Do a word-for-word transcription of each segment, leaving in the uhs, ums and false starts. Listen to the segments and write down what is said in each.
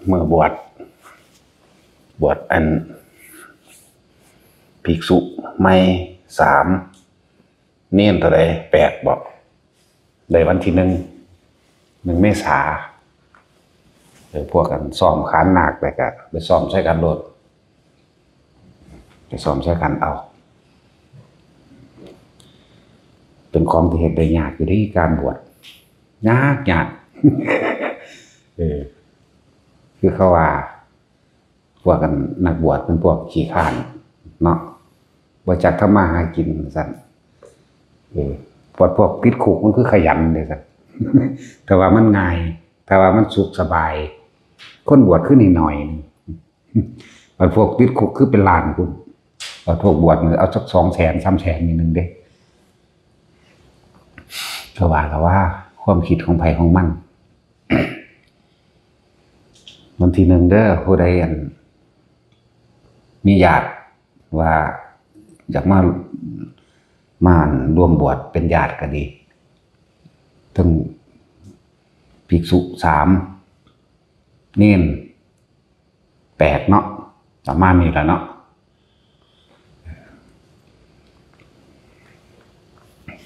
เมื่อบวช บวชอันภิกษุใหม่สาม เณรเท่าใด แปดบ่ ได้วันที่หนึ่ง หนึ่งเมษา เออ พวกกันซ้อมขานนาค แล้วก็ไปซ้อมใส่กันโลด ไปซ้อมใส่กันเอา เป็นของที่เฮ็ดได้ยากอยู่เด้ การบวช ยากยาก เออ คือเขาว่า พวกกันนักบวชเป็นพวกขี้คร้านเนาะ บ่จักทำมาหากินว่าซั่น เออ พวก พวกติดคุกมันคือขยันเด้ซั่น แต่ว่ามันง่าย แต่ว่ามันสุขสบาย คนบวชคือน้อยๆหนึ่ง บัดพวกติดคุกคือเป็นล้านพุ้น บัดพวกบวชนี่เอาสักสองแสน สามแสนนี่หนึ่งเด้ ก็ว่า ก็ว่า ความคิดของไผของมัน วันที่หนึ่งเด้อ ผู้ใดอัน มีญาติว่าอยากมา มาร่วมบวชเป็นญาติก็ดี ทั้งภิกษุสาม เณรแปดเนาะ ประมาณนี้ล่ะเนาะ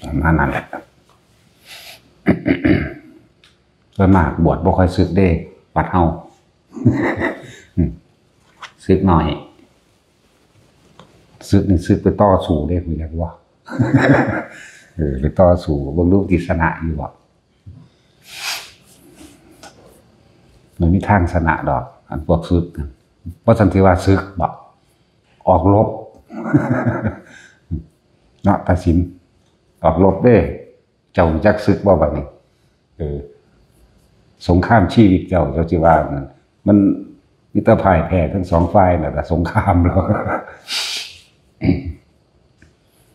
ประมาณนั้นแหละ ส่วนมากบวชบ่ค่อยสึกเด้ วัดเฮา อืม สึกหน่อย สึกนี่สึกไปต่อสู้เด้ คุณอยากว่า เออ ไปต่อสู้ เบิ่งดูติชนะอยู่บ่ มันมีทางชนะดอก อันพวกสึกนั่น เพราะสันติว่าสึกบ่ ออกรบ เนาะ ตัดสิน ออกรบเด้ เจ้ารู้จักสึกบ่บัดนี้ เออ สงครามชีวิตเจ้า เจ้าสิว่านั่น มันมีแต่พ่ายแพ้ทั้งสองฝ่ายน่ะ แต่สงครามแล้ว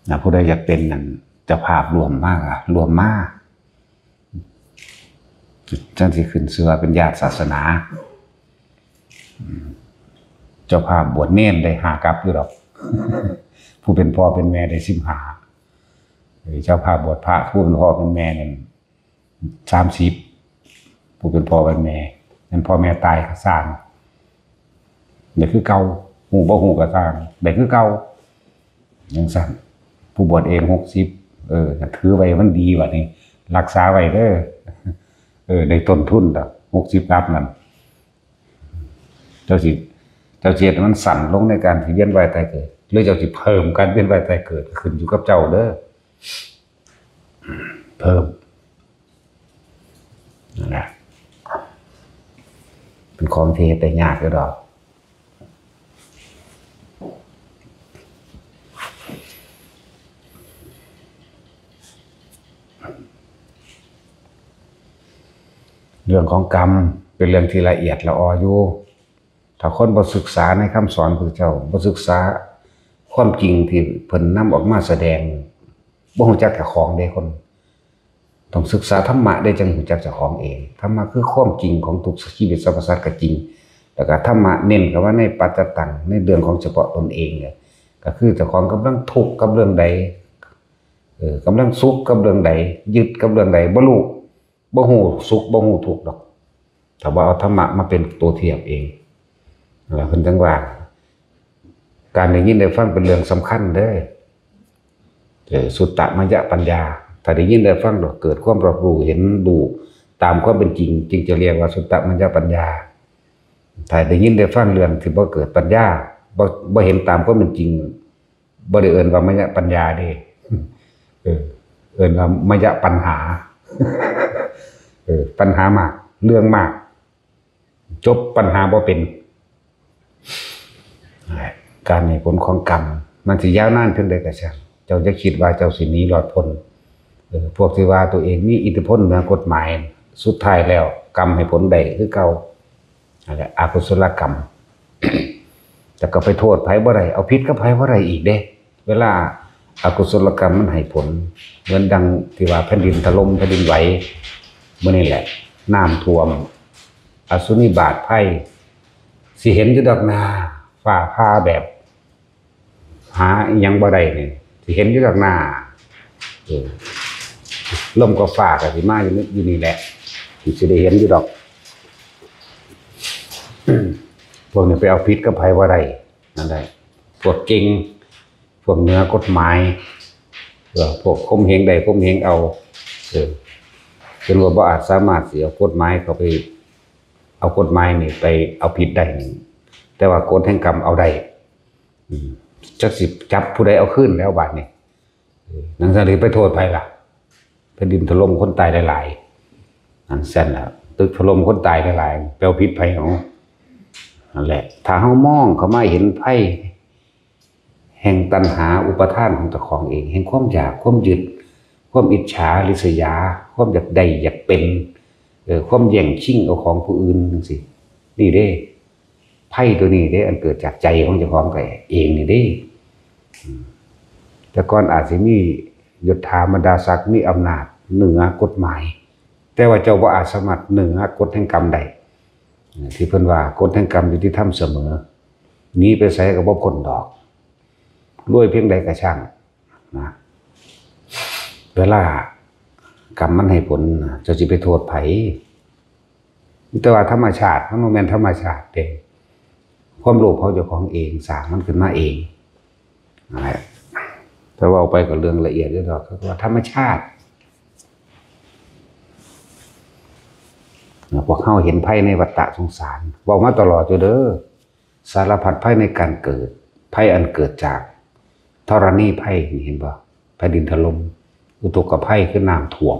นะ ผู้ใดอยากเป็นนั่น เจ้าภาพร่วมมากอะ ร่วมมา จังสิขึ้นชื่อว่าเป็นญาติศาสนา อืม เจ้าภาพบวชเณรได้ห้ากับอยู่ดอก ผู้เป็นพ่อเป็นแม่ได้สิบห้า เออ เจ้าภาพบวชพระ ผู้เป็นพ่อเป็นแม่นั่น สามสิบ ผู้เป็นพ่อเป็นแม่ นั่นพ่อแม่ตายก็ซ่าง ได้คือเก่า ฮู้บ่ฮู้ก็ซ่าง ได้คือเก่า จั่งซั้น ผู้บวชเอง หกสิบ เออ ถือไว้มันดีบัดนี้ รักษาไว้เด้อ เออ ได้ต้นทุนดอก หกสิบ กับนั่น เจ้าสิ เจ้าสิเฮ็ดให้มันสั้นลงในการที่เวียนว่ายตายเกิด หรือเจ้าสิเพิ่มการเวียนว่ายตายเกิด ขึ้นอยู่กับเจ้าเด้อ เพิ่ม นั่นแหละ เป็นของที่เฮ็ดได้ยากอยู่ดอก เรื่องของกรรมเป็นเรื่องที่ละเอียดละอออยู่ ถ้าคนบ่ศึกษาในคำสอนพระพุทธเจ้า บ่ศึกษาความจริงที่เพิ่นนำออกมาแสดง บ่รู้จักเจ้าของเด้คน ต้องศึกษาธรรมะได้จั่งรู้จักเจ้าของเอง ธรรมะคือความจริงของทุกชีวิตสรรพสัตว์ก็จริง แล้วก็ธรรมะเน้นเข้ามาในปัจจตัง ในเรื่องของเฉพาะตนเองเนี่ย ก็คือเจ้าของกำลังทุกข์กับเรื่องใด เออ กำลังสุขกับเรื่องใด ยึดกับเรื่องใด บ่รู้ บ่ฮู้สุข บ่ฮู้ทุกข์ดอก ถ้าบ่เอาธรรมะมาเป็นตัวเทียบเอง นั่นล่ะเพิ่นจั่งว่า การได้ยินได้ฟังเป็นเรื่องสำคัญเด้อ เออ สุตตมยปัญญา ถ้าได้ยินได้ฟังแล้วเกิดความรับรู้ เห็นรู้ตามความเป็นจริง จึงจะเรียกว่าสุตตมยปัญญา ถ้าได้ยินได้ฟังเรื่องที่บ่เกิดปัญญา บ่ บ่เห็นตามความเป็นจริง บ่ได้เอิ้นว่ามยปัญญาเด้ เออ เอิ้นว่ามยปัญหา เออ ปัญหามาก เรื่องมาก จบปัญหาบ่เป็น การให้ผลของกรรม มันสิยาวนานเพียงใดก็ช่าง เจ้าอย่าคิดว่าเจ้าสิหนีรอดพ้น เออ พวกที่ว่าตัวเองมีอิทธิพลเหนือกฎหมาย สุดท้ายแล้วกรรมให้ผลได้คือเก่า นั่นแหละ อกุศลกรรม แต่ก็ไปโทษไผบ่ได้ เอาผิดกับไผบ่ได้อีกเด้ เวลาอกุศลกรรมมันให้ผล เหมือนดังที่ว่าแผ่นดินถล่ม แผ่นดินไหว มื้อนี้แหละ น้ำท่วม อสุนิบาตภัย สิเห็นอยู่ดอกนา ฟ้าผ่าแบบ หาอิหยังบ่ได้นี่ สิเห็นอยู่ดอกนา เออ ลมกับฟ้าก็สิมาอยู่นี่ อยู่นี่แหละ สิได้เห็นอยู่ดอก พวกนี้ไปเอาผิดกับไผบ่ได้ นั่นแหละ พวกเก่ง พวกเหนือกฎหมาย เออ พวกข่มเหงได้ข่มเหงเอา เออ จนว่าบ่อาจสามารถสิเอากฎหมายเข้าไป เอากฎหมายนี่ไปเอาผิดได้นี่ แต่ว่ากฎแห่งกรรมเอาได้ อืม จักสิจับผู้ใดเอาคืนแล้วบาดนี้ เออ นั่นสิไปโทษไผล่ะ แผ่นดินถล่มคนตายหลายๆ อันซั่นล่ะ ตึกถล่มคนตายหลายๆ ไปเอาผิดไผเอา นั่นแหละ ถ้าเฮามองเข้ามาเห็นไผ แห่งตัณหาอุปาทานของเจ้าของเอง แห่งความอยาก ความยึด ความอิจฉาริษยา ความอยากได้อยากเป็น เออ ความแย่งชิงเอาของผู้อื่นจังซี้ นี่เด้ ไผตัวนี้เด้ อันเกิดจากใจของเจ้าของก็เองนี่เด้ อืม แต่ก่อนอาจสิมียศถาบรรดาศักดิ์ มีอำนาจเหนือกฎหมาย แต่ว่าเจ้าบ่อาจสามารถเหนือกฎแห่งกรรมได้ ที่เพิ่นว่ากฎแห่งกรรมยุติธรรมเสมอ หนีไปไสก็บ่พ้นดอก รวยเพียงใดก็ช่าง นะ เวลากรรมมันให้ผลนะ เจ้าสิไปโทษไผ แต่ว่าธรรมชาติมันบ่แม่นธรรมชาติเด้ ความโลภของเจ้าของเอง สร้างมันขึ้นมาเอง นั่นแหละ แต่เว้าไปก็เรื่องละเอียดอยู่ดอก เขาว่าธรรมชาติ พวกเฮาเห็นภัยในวัฏฏะสงสาร เว้ามาตลอดอยู่เด้อ สารพัดภัยในการเกิด ภัยอันเกิดจากธรณีภัยนี่ เห็นบ่ แผ่นดินถล่ม อุทกภัยคือน้ำท่วม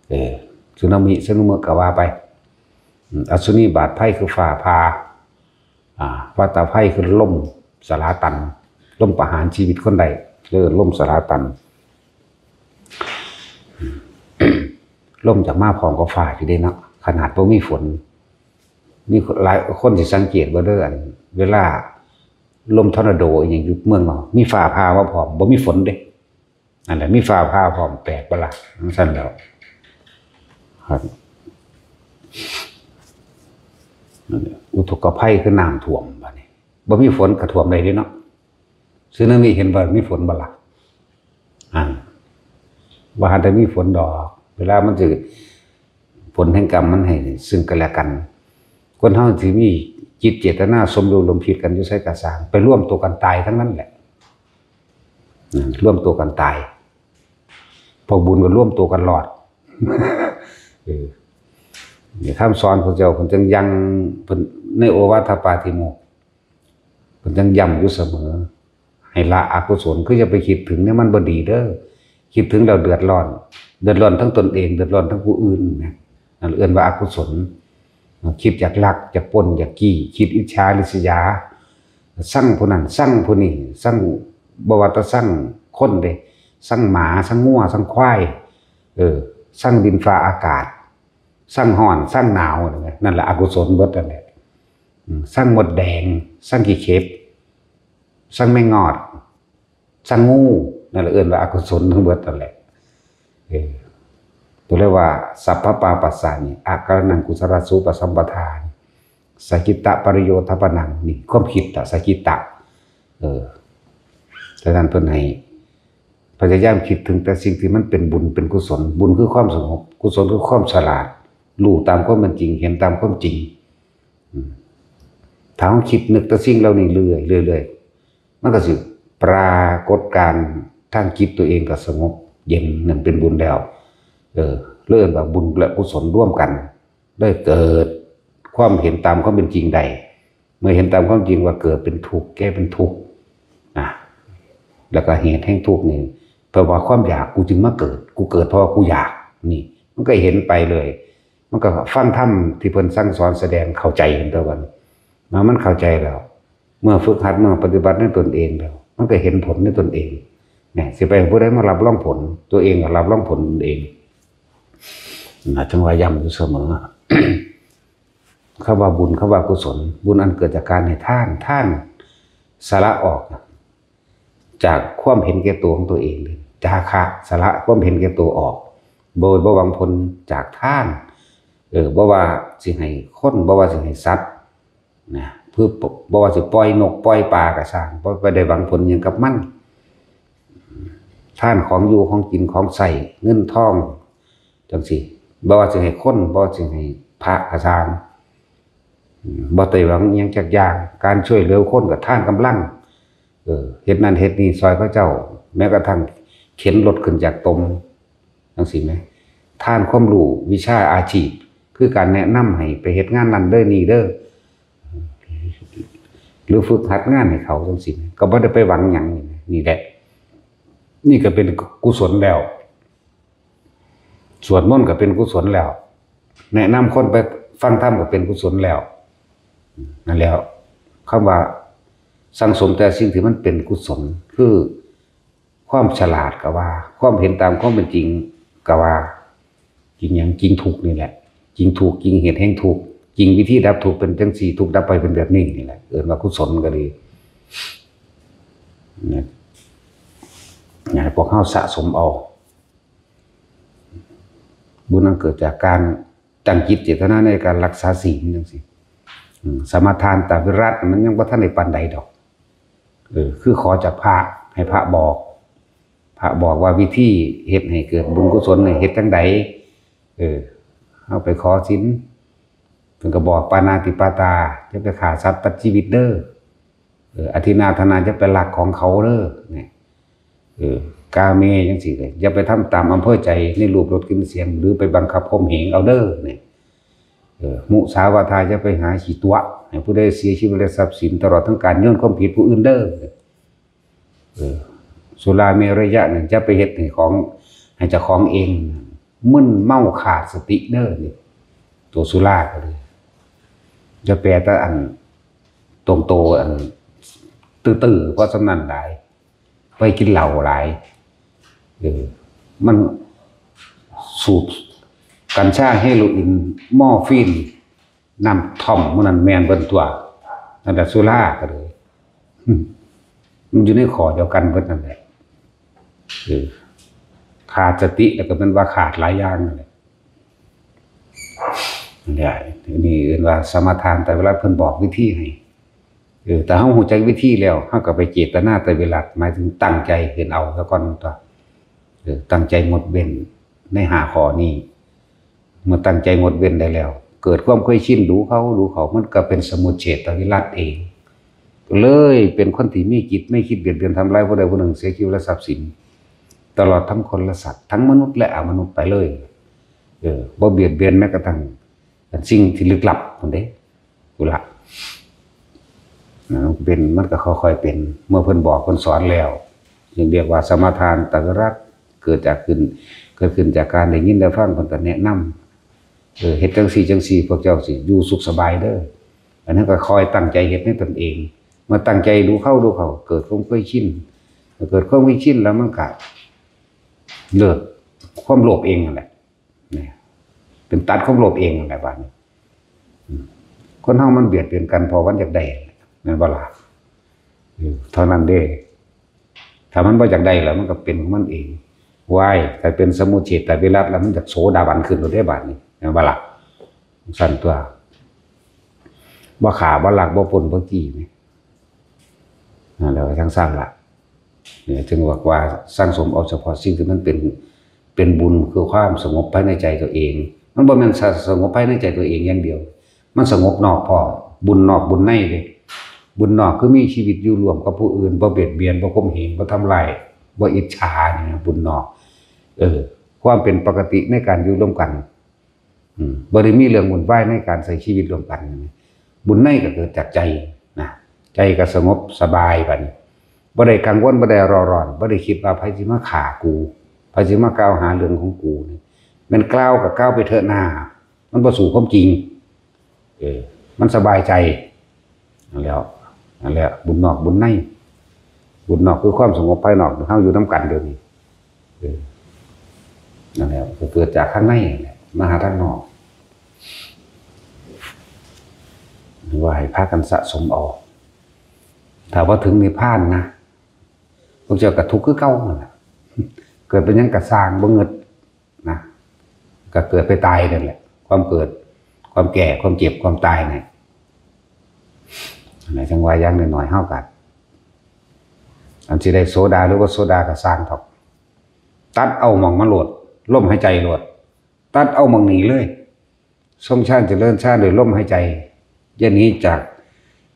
เออ สึนามิ สึนามิก็ว่าไป อืม อัศนีบาตภัยคือฟ้าผ่า อ่า วาตภัยคือลมสลาตัน ลมประหารชีวิตคนได้ เออ ลมสลาตัน ลมจากมาพร้อมกับฟ้าอยู่เด้เนาะ ขนาดบ่มีฝน มีหลายคนสิสังเกตบ่เด้อ อัน เวลาลมทอร์นาโดอีหยังอยู่เมืองนอก มีฟ้าผ่ามาพร้อม บ่มีฝนเด้ นั่นแหละ มีฟ้าผ่าพร้อม แปลกบ่ล่ะ จั่งซั่นแหล้ว ครับ นั่นแหละ อุทกภัยคือน้ำท่วมบัดนี้ บ่มีฝนก็ท่วมได้เด้เนาะ สึนามิเห็นบ่ มีฝนบ่ล่ะ อ่า บ่ทันได้มีฝนดอก เวลามันสิ ผลแห่งกรรมมันให้ซึ่งกันและกัน คนเฮาสิมีจิตเจตนาสมรู้ร่วมคิดกันอยู่ไสก็ซ่าง ไปรวมตัวกันตายทั้งนั้นแหละ อืม รวมตัวกันตาย พวกบุญก็รวมตัวกันรอด เออ นี่คำสอนพระเจ้าเพิ่นจั่งยัง เพิ่นในโอวาทปาติโมกข์ เพิ่นจั่งย้ำอยู่เสมอ ให้ละอกุศล คืออย่าไปคิดถึงเนี่ยมันบ่ดีเด้อ คิดถึงแล้วเดือดร้อน เดือดร้อนทั้งตนเอง เดือดร้อนทั้งผู้อื่นนะ นั่นเอิ้นว่าอกุศล คิดอยากลัก อยากปล้น อยากจี้ คิดอิจฉาริษยา ซังผู้นั้น ซังผู้นี้ ซัง บ่ว่าแต่ซังคนเด้ ซังหมา ซังงัว ซังควาย เออ ซังดินฟ้าอากาศ ซังร้อน ซังหนาว นั่นแหละ อกุศลเบิดนั่นแหละ อืม ซังมดแดง ซังขี้เข็บ ซังแมงงอด ซังงู นั่นแหละ เอิ้นว่าอกุศลทั้งเบิดนั่นแหละ เออ ตัวเรียกว่า สัพพปาปัสสะนี่ อากานังกุศลสูปสัมปทานี่ สกิตตปริโยธปนัง นี่ ความคิดอะ สกิตตะ เออ ฉะนั้นเพิ่นให้พยายามคิดถึงแต่สิ่งที่มันเป็นบุญเป็นกุศล บุญคือความสงบ กุศลคือความฉลาด รู้ตามความเป็นจริง เห็นตามความจริง อืม ถ้าเราคิดนึกแต่สิ่งเหล่านี้เรื่อยๆ เรื่อยๆ มันก็สิปรากฏการณ์ทางจิตตัวเองก็สงบเย็น นั่นเป็นบุญแล้ว เออ เรียกว่าบุญและกุศลร่วมกัน ได้เกิดความเห็นตามความเป็นจริงได้ เมื่อเห็นตามความจริงว่าเกิดเป็นทุกข์ แก่เป็นทุกข์ นะ แล้วก็เหตุแห่งทุกข์นี่ เพราะว่าความอยากกูจึงมาเกิด กูเกิดเพราะว่ากูอยาก นี่ มันก็เห็นไปเลย มันก็ฟังธรรมที่เพิ่นสั่งสอนแสดงเข้าใจเห็นตัวกัน มามันเข้าใจแล้ว เมื่อฝึกหัด เมื่อปฏิบัติในตนเองแล้ว มันก็เห็นผลในตนเอง เนี่ย สิไปให้ผู้ใดมารับรองผล ตัวเองก็รับรองผลตนเอง นะ จั่งว่าย้ำอยู่เสมอ คำว่าบุญ คำว่ากุศล บุญอันเกิดจากการให้ทาน ทานสละออกจากความเห็นแก่ตัวของตัวเองเลย จาคะ สละความเห็นแก่ตัวออก โดยบ่หวังผลจากทาน เออ บ่ว่าสิให้คน บ่ว่าสิให้สัตว์ นะ เพื่อ บ่ว่าสิปล่อยนกปล่อยปลาก็ซ่าง บ่ไปได้หวังผลหยังกับมัน ทานของอยู่ของกินของใช้ เงินทอง จั่งซี้ บ่ว่าสิให้คน บ่ว่าสิให้พระก็ซ่าง บ่ได้หวังอิหยังจักอย่าง การช่วยเหลือคนก็ทานกำลัง เออ เฮ็ดนั่นเฮ็ดนี่ซอยเขาเจ้า แม้กระทั่งเข็นรถขึ้นจากตม จังซี้แหม ทานความรู้วิชาอาชีพ คือการแนะนำให้ไปเฮ็ดงานนั่นเด้อนี่เด้อ หรือฝึกหัดงานให้เขาจังซี้แหม ก็บ่ได้ไปหวังหยังนี่แหม นี่แหละ นี่ก็เป็นกุศลแล้ว สวดมนต์ก็เป็นกุศลแล้ว แนะนำคนไปฟังธรรมก็เป็นกุศลแล้ว นั่นแหล้ว คำว่าสั่งสมแต่สิ่งที่มันเป็นกุศล คือความฉลาดก็ว่า ความเห็นตามความเป็นจริงก็ว่า จริงหยัง จริงทุกข์นี่แหละ จริงทุกข์ จริงเหตุแห่งทุกข์ จริงวิธีดับทุกข์เป็นจังซี่ ทุกข์ดับไปเป็นแบบนี้นี่แหละ เอิ้นว่ากุศลก็ดี เนี่ย ให้พวกเฮาสะสมเอา บุญอันเกิดจากการตั้งจิตเจตนาในการรักษาศีลจังซี้ อืม สมาทานตวิรัตมันยังบ่ทันได้ปานใดดอก เออ คือขอจากพระ ให้พระบอก พระบอกว่าวิธีเฮ็ดให้เกิดบุญกุศลนี่เฮ็ดจั่งใด เออ เฮาไปขอศีล เพิ่นก็บอกปาณาติปาตา อย่าไปฆ่าสัตว์ตัดชีวิตเด้อ เออ อทินนาทานา อย่าไปลักของเขาเด้อ เนี่ย เออ กาเมจังซี้เลย อย่าไปทำตามอำเภอใจในรูปรสกลิ่นเสียง หรือไปบังคับข่มเหงเอาเด้อ เนี่ย เออ มุสาวาทา อย่าไปหาขี้ตั๋ว ให้ผู้ใดเสียชีวิตและทรัพย์สิน ตลอดทั้งการโยนความผิดผู้อื่นเด้อ เออ สุราเมรยะเนี่ย อย่าไปเฮ็ดให้ของ ให้เจ้าของเอง มึนเมาขาดสติเด้อ นี่ ตัวสุราก็เลย อย่าแปลแต่อันตรงโตอัน ตื้อๆ เพราะสำนันหลาย ไปกินเหล้าหลาย เออ มันสูบกัญชา เฮโรอีน มอร์ฟีน น้ำท่อม มื้อนั้นแม่นเบิดตัว นั่นแหละสุราก็เลย อืม มันอยู่ในข้อเดียวกันเบิดนั่นแหละ เออ ขาดสติแล้วก็แม่นว่าขาดหลายอย่างนั่นแหละ เนี่ย นี่เอิ้นว่าสมาทาน แต่เวลาเพิ่นบอกวิธีให้ เออ แต่เฮาฮู้จักวิธีแล้ว เฮาก็ไปเจตนาแต่เวลา หมายถึงตั้งใจเฮ็ดเอาซะก่อนตัว เออ ตั้งใจงดเว้นในห้าข้อนี้ เมื่อตั้งใจงดเว้นได้แล้ว เกิดความเคยชินดูเข้าดูเข้า มันก็เป็นสมุจเฉทวิรัตเอง เลยเป็นคนที่มีจิตไม่คิดเบียดเบียนทำร้ายผู้ใดผู้หนึ่งเสียชีวิตและทรัพย์สิน ตลอดทั้งคนและสัตว์ ทั้งมนุษย์และอมนุษย์ไปเลย เออ บ่เบียดเบียนแม้กระทั่งสิ่งที่ลึกลับพุ้นเด้ พุ้นละ นะ มันเป็น มันก็ค่อยๆเป็น เมื่อเพิ่นบอกเพิ่นสอนแล้ว จึงเรียกว่าสมาทานตวิรัต เกิดจากขึ้น เกิดขึ้นจากการได้ยินได้ฟัง เพิ่นก็แนะนำ เออ เฮ็ดจังซี่จังซี่ พวกเจ้าสิอยู่สุขสบายเด้อ อันนั้นก็คอยตั้งใจเฮ็ดในตนเอง เมื่อตั้งใจดูเข้าดูเข้า เกิดความเคยชิน เกิดความเคยชินแล้วมันก็เลิกความโลภเองนั่นแหละ เนี่ย เป็นตัดความโลภเองนั่นแหละ บาดนี้ อืม คนเฮามันเบียดเบียนกันเพราะมันอยากได้ แม่นบ่ล่ะ เออ เท่านั้นเด้ ถ้ามันบ่อยากได้แล้วมันก็เป็นของมันเอง วาย ถ้าเป็นสมุจเฉทวิรัตแล้วมันอยากโสดาบันขึ้นโลดเด้ บาดนี้ แม่นบ่ล่ะ ซั่นตัว บ่ฆ่า บ่ลัก บ่ปล้น บ่จี้นี่ นั่นแหละ จั่งซั่นล่ะ เนี่ย จึงบอกว่าสั่งสมเอาเฉพาะสิ่งที่มันเป็น เป็นบุญ คือความสงบภายในใจตัวเอง มันบ่แม่นสะ- สงบภายในใจตัวเองอย่างเดียว มันสงบนอกพร้อม บุญนอกบุญในเด้ บุญนอกคือมีชีวิตอยู่ร่วมกับผู้อื่น บ่เบียดเบียน บ่ข่มเหง บ่ทำร้าย บ่อิจฉา นี่นะ บุญนอก เออ ความเป็นปกติในการอยู่ร่วมกัน อืม บ่ได้มีเรื่องวุ่นวายในการใช้ชีวิตร่วมกัน บุญในก็เกิดจากใจนะ ใจก็สงบสบายบัดนี้ บ่ได้กังวล บ่ได้เร่าร้อน บ่ได้คิดว่าไผสิมาฆ่ากู ไผสิมากล่าวหาเรื่องของกูนี่ แม่นกล่าวก็กล่าวไปเถอะนา มันบ่สู้ความจริง เออ มันสบายใจ นั่นแหล้ว นั่นแหละ บุญนอกบุญใน บุญนอกคือความสงบภายนอก เฮาอยู่นำกันเดี๋ยวนี้ เออ นั่นแหละ ก็เกิดจากข้างในนั่นแหละ มาหาทางนอก ว่าให้พากันสะสมเอา ถ้าว่าถึงนิพพานนะ พวกเจ้าก็ทุกข์คือเก่านั่นแหละ เกิดเป็นหยังก็ซ่าง บ่เงิดนะ ก็เกิดไปตายนั่นแหละ ความเกิด ความแก่ ความเจ็บ ความตายเนี่ย อันไหนจังว่าอย่างน้อยๆ เฮาก็ อันสิได้โสดาหรือบ่โสดาก็ซ่างเถาะ ตัดเอาหม่องมันโลด ลมหายใจโลด ตัดเอาหม่องนี้เลย ทรงฌานเจริญฌานด้วยลมหายใจ อย่าหนีจาก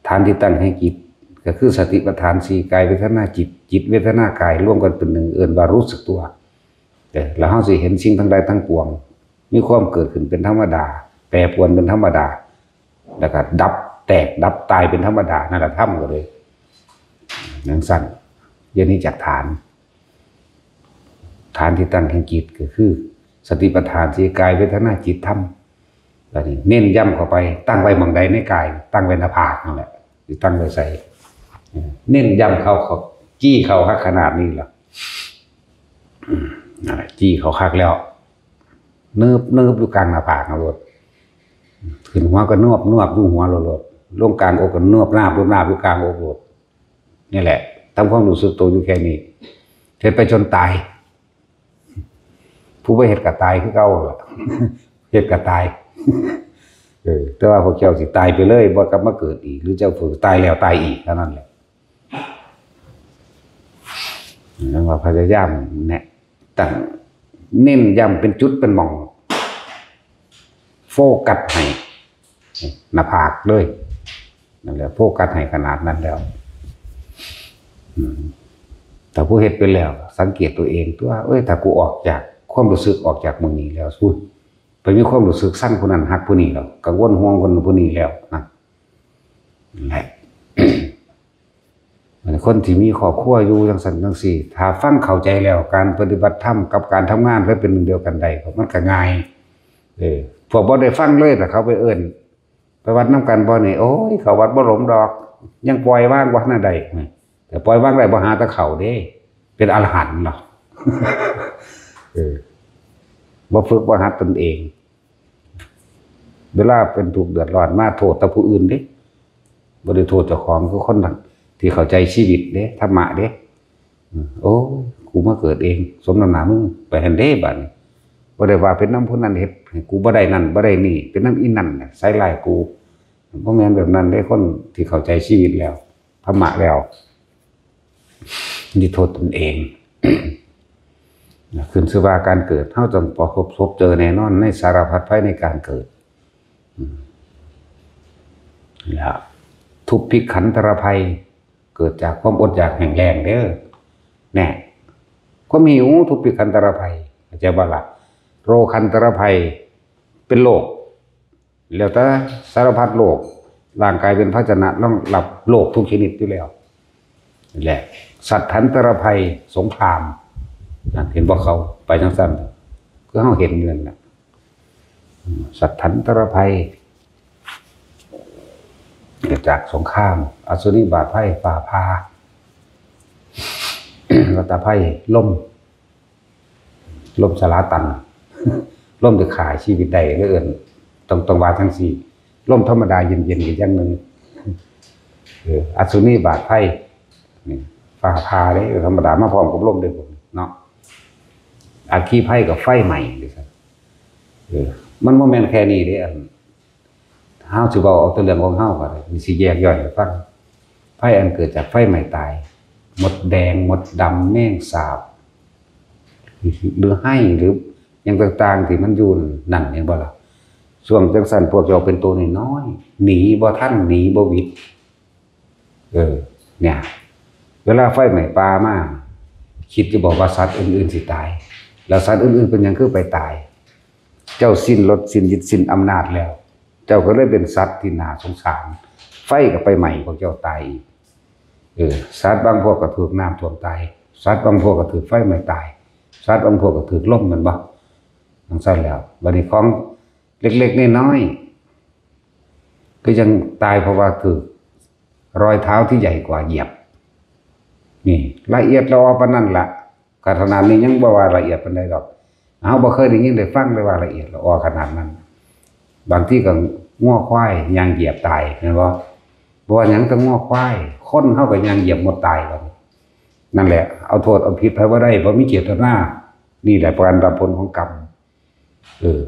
ฐานที่ตั้งแห่งจิต ก็คือสติปัฏฐานสี่ กายเวทนาจิต จิตเวทนากายรวมกันเป็นหนึ่ง เอิ้นว่ารู้สึกตัว เออ แล้วเฮาสิเห็นสิ่งทั้งหลายทั้งปวง มีความเกิดขึ้นเป็นธรรมดา แปรปรวนเป็นธรรมดา แล้วก็ดับแตกดับตายเป็นธรรมดา นั่นแหละธรรมก็เลย จั่งซั้น อย่าหนีจากฐาน ฐานที่ตั้งแห่งจิตก็คือ สติปัฏฐานสี่ กายเวทนาจิตธรรม บัดนี้เน้นย้ำเข้าไป ตั้งไว้หม่องใดในกาย ตั้งไว้หน้าผากนั่นแหละ สิตั้งไว้ไส เน้นย้ำเข้า เข้า จี้เข้าคักขนาดนี้ล่ะ อืม นั่นแหละ จี้เข้าคักแล้ว เนิบเนิบอยู่กลางหน้าผากเอาโลด ขึ้นหัวก็นวบนวบอยู่หัวโลด ลงกลางอกก็นวบนาบนวบนาบอยู่กลางอกโลด นี่แหละ ทำความรู้สึกตัวอยู่แค่นี้ เฮ็ดไปจนตาย ผู้บ่เฮ็ดก็ตายคือเก่าล่ะ เฮ็ดก็ตาย เออ แต่ว่าพวกเจ้าสิตายไปเลย บ่กลับมาเกิดอีก หรือเจ้าผู้ตายแล้วตายอีกเท่านั้นแหละ นั่นว่าพยายามเนี่ย ตั้ง เน้นย้ำเป็นจุดเป็นหม่อง โฟกัสให้ หน้าผากเลย นั่นแหละ โฟกัสให้ขนาดนั้นแล้ว อืม ถ้าผู้เฮ็ดเป็นแล้ว สังเกตตัวเองตัว เอ้ย ถ้ากูออกจากความรู้สึก ออกจากหม่องนี้แล้ว สู้ ไปมีความรู้สึกซังผู้นั้นฮักผู้นี้แล้ว กังวลห่วงคนผู้นี้แล้วนะ นั่นแหละ คนที่มีครอบครัวอยู่จั่งซั้นจั่งซี้ ถ้าฟังเข้าใจแล้ว การปฏิบัติธรรมกับการทำงานไปเป็นหนึ่งเดียวกันได้ มันก็ง่าย เออ พวกบ่ได้ฟังเลย แต่เขาไปเอิ้น ไปวัดนำกันบ่นี่ โอ้ย เข้าวัดบ่หลมดอก ยังปล่อยวางบ่ทันได้ แต่ปล่อยวางได้บ่หาแต่เข้าเด้ เป็นอรหันต์เนาะ เออ บ่ฝึกบ่หัดตนเอง เวลาเป็นทุกข์เดือดร้อนมาโทษแต่ผู้อื่นเด้ บ่ได้โทษเจ้าของ คือคนที่เข้าใจชีวิตเด้ ธรรมะเด้ อืม โอ้ย กูมาเกิดเอง สมน้ำหน้ามึง ไปหั้นเด้ บัดนี้ บ่ได้ว่าเป็นนำผู้นั้นเฮ็ดให้กูบ่ได้นั่นบ่ได้นี่ เป็นนำอีนั่นน่ะใส่ร้ายกู บ่แม่นแบบนั้นเด้ คนที่เข้าใจชีวิตแล้ว ธรรมะแล้ว นี่โทษตนเอง ขึ้นชื่อว่าการเกิด เฮาต้องประสบพบเจอแน่นอนในสารพัดภัยในการเกิด อืม แล้ว ทุพพิขันธรภัย เกิดจากความอดอยากแห้งแล้งเด้อ แน่ ความหิว ทุพพิขันธรภัย เข้าใจบ่ล่ะ โรคันธรภัย เป็นโรค แล้วแต่สารพัดโรค ร่างกายเป็นภาชนะรองรับโรคทุกชนิดอยู่แล้ว นี่แหละ สัตถันตรภัย สงคราม นั่น เห็นบ่ เขาไปจั่งซั้น คือเฮาเห็นอยู่นั่นแหละ อืม สัตถันตรภัย เกิดจากสงคราม อสุนิบาตภัย ฟ้าผ่า วัฏภัย ลม ลมสลาตัน ลมที่ฆ่าชีวิตได้ หรือเอิ้น ต้อง ต้องว่าจั่งซี้ ลมธรรมดาเย็นๆ ก็อย่างหนึ่ง เออ อสุนิบาตภัย นี่ ฟ้าผ่าเด้ ธรรมดามาพร้อมกับลมเด้ พวกนี้เนาะ อัคคีภัยกับไฟไหม้เด้ เออ มันบ่แม่นแค่นี้เด้ อัน เฮาสิเว้าเอาแต่เรื่องของเฮาก็ได้ สิแยกย่อยให้ฟัง ภัยอันเกิดจากไฟไหม้ตาย มดแดง มดดำ แมงสาบ หรือไหม้ หรือหยังต่างๆ ที่มันอยู่นั่น เห็นบ่ล่ะ ช่วงจั่งซั้นพวกเจ้าเป็นตัวน้อยๆ หนีบ่ทัน หนีบ่หวิด เออ เนี่ย เวลาไฟไหม้ป่ามา คิดอยู่บ่ว่าสัตว์อื่นๆ สิตาย แล้วสัตว์อื่นๆ เป็นหยังคือไปตาย เจ้าสิ้นรสสิ้นฤทธิ์สิ้นอำนาจแล้ว เจ้าก็เลยเป็นสัตว์ที่น่าสงสาร ไฟก็ไปไหม้พวกเจ้าตายอีก เออ สัตว์บางพวกก็ถูกน้ำท่วมตาย สัตว์บางพวกก็ถูกไฟไหม้ตาย สัตว์บางพวกก็ถูกลม แม่นบ่ จั่งซั้นแล้ว บัดนี้ของเล็กๆ น้อยๆ ก็ยังตายเพราะว่าถูกรอยเท้าที่ใหญ่กว่าเหยียบ นี่ ละเอียดละออปานนั้นล่ะ ขนาดนี้ยังบ่ว่าละเอียดปานใดดอก เฮาบ่เคยได้ยินได้ฟังเลยว่าละเอียดละออขนาดนั้น บางทีก็งัวควายย่างเหยียบตาย เห็นบ่ บ่ว่าหยังแต่งัวควาย คนเฮาก็ย่างเหยียบมดตายแล้ว นั่นแหละ เอาโทษเอาผิดไผบ่ได้ บ่มีเจตนา นี่แหละการรับผลของกรรม เออ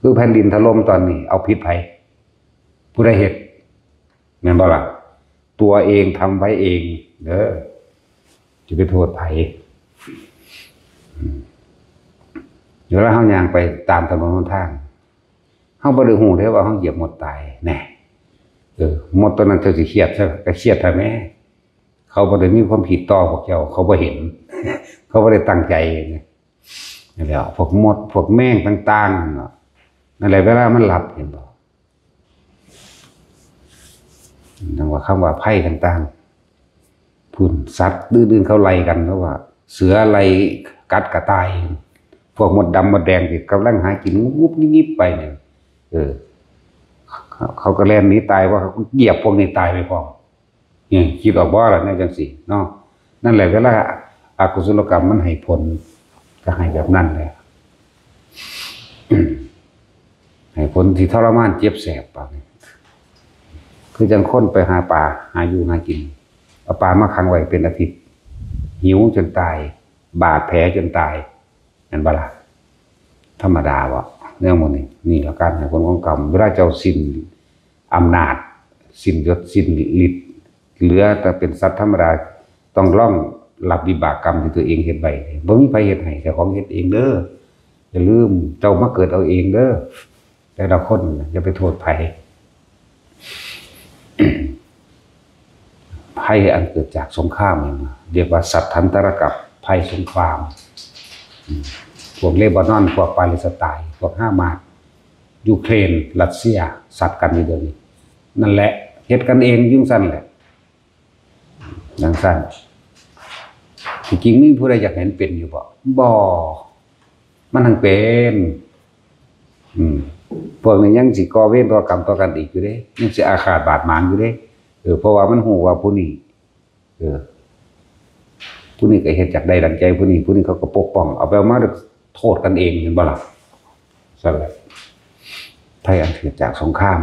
คือแผ่นดินถล่มตอนนี้ เอาผิดไผ ผู้ใดเฮ็ด แม่นบ่ล่ะ ตัวเองทำไว้เอง เด้อ จะไปโทษไผ อืม เวลาเฮาย่างไปตามถนนหนทาง เฮาบ่ได้ฮู้เด้ว่าเฮาเหยียบมดตาย แน่ เออ มดตัวนั้นเจ้าสิเครียดซะ ก็เครียดแท้แม่ เขาบ่ได้มีความผิดต่อพวกเจ้า เขาบ่เห็น เขาบ่ได้ตั้งใจนะ นั่นแหละ พวกมด พวกแมงต่างๆ นั่นเนาะ นั่นแหละ เวลามันหลับ เห็นบ่ นั่นว่าคำว่าภัยต่างๆ พุ่น สัตว์อื่นๆ เขาไล่กัน เขาว่า เสือไล่กัดกระต่าย พวกมดดำมดแดงที่กำลังหากินงุบงิบไปเนี่ย เออ เขาก็แล่นหนีตาย ว่าเขาเหยียบพวกนี้ตายไปพร้อม นี่ คิดออกบ่ล่ะ แนวจังซี่เนาะ นั่นแหละ เวลาอกุศลกรรมมันให้ผล ก็ให้แบบนั้นแหละ ให้ผลที่ทรมานเจ็บแสบปานนี้ คือจังคนไปหาปลา หาอยู่หากิน เอาปลามาขังไว้เป็นอาทิตย์ หิวจนตาย บาดแผลจนตาย แม่นบ่ล่ะ ธรรมดาบ่ เรื่องหมดนี้ นี่ละการให้ผลของกรรม เวลาเจ้าสิ้นอำนาจ สิ้นยศ สิ้นฤทธิ์ เหลือแต่เป็นสัตว์ธรรมดา ต้องลองรับวิบากกรรมที่ตัวเองเฮ็ดไว้ บ่มีไผเฮ็ดให้ เจ้าของเฮ็ดเองเด้อ อย่าลืม เจ้ามาเกิดเอาเองเด้อ แต่ละคนน่ะ อย่าไปโทษไผ ภัยอันเกิดจากสงครามเนี่ยนะ เรียกว่าสัตถันตรกับภัยสงคราม อืม พวกเลบานอน พวกปาเลสไตน์ พวกฮามาส ยูเครน รัสเซีย สัตว์กันอยู่เดี๋ยวนี้ นั่นแหละ เฮ็ดกันเองอยู่ซั่นแหละ จังซั่น ที่จริงมีผู้ใดอยากเห็นเป็นอยู่บ่ บ่ มันทั้งเป็น อืม พวกนี้ยังสิก่อเวรก่อกรรมต่อกันอีกอยู่เด้ ยังสิอาฆาตบาดหมางอยู่เด้ เออ เพราะว่ามันฮู้ว่าผู้นี้ เออ ผู้นี้ก็เฮ็ดอยากได้ดังใจผู้นี้ ผู้นี้เขาก็ปกป้อง เอาไปเอามาโทษกันเอง เห็นบ่ล่ะ ซั่นแหละ ภัยอันเกิดจากสงคราม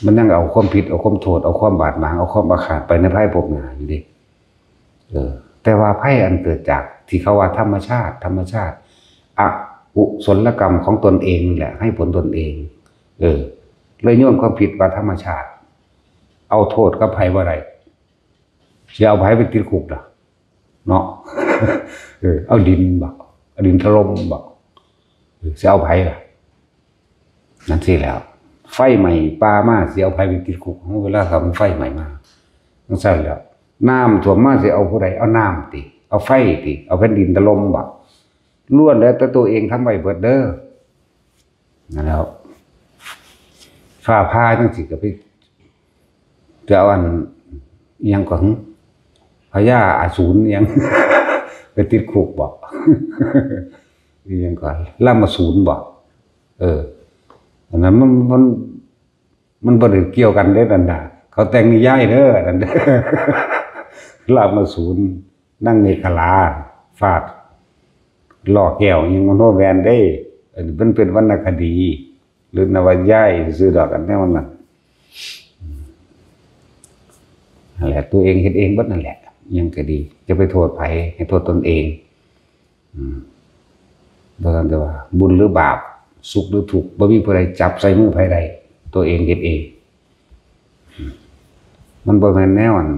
มันยังเอาความผิด เอาความโทษ เอาความบาดหมาง เอาความอาฆาตไปในภายภาคหน้าอยู่เด้ เออ แต่ว่าภัยอันเกิดจากที่เขาว่าธรรมชาติ ธรรมชาติ อกุศลกรรมของตนเองนี่แหละ ให้ผลตนเอง เออ เลยโยนความผิดว่าธรรมชาติ เอาโทษกับไผบ่ได้ สิเอาไผไปติดคุกล่ะ เนาะ เออ เอาดินบ่ เอาดินถล่มบ่ เออ สิเอาไผล่ะ นั่นสิแล้ว ไฟไหม้ป่ามา สิเอาไผไปติดคุก เวลาเขามันไฟไหม้มา จังซั่นแหล้ว น้ำท่วมมา สิเอาผู้ใด เอาน้ำติ เอาไฟติ เอาแผ่นดินถล่มบ่ ล้วนแล้วแต่ตัวเองทำไว้เบิดเด้อ นั่นแหล้ว ฟ้าผ่าจังซี่ก็ไป จะเอาอัน อิหยังก่อน พญาอสูรอิหยัง ไปติดคุกบ่ อิหยังก่อน รามาสูรบ่ เออ อันนั้นมัน มัน มันบ่ได้เกี่ยวกันเด้นั่นน่ะ เขาแต่งนิยายเด้อนั่นเด้อ รามาสูร นางเมขลา ฟาด ล้อแก้วอิหยังมโนแวนเด้ อันนี้มันเป็นวรรณคดี หรือนวนิยายซื่อดอก อันแนวนั้น นั่นแหละ ตัวเองเฮ็ดเองเบิดนั่นแหละ อิหยังก็ดี อย่าไปโทษไผ ให้โทษตนเอง อืม บ่ต้องแต่ว่า บุญหรือบาป สุขหรือทุกข์ บ่มีผู้ใดจับใส่มือไผได้ ตัวเองเฮ็ดเอง อืม มันบ่แม่นแนวอัน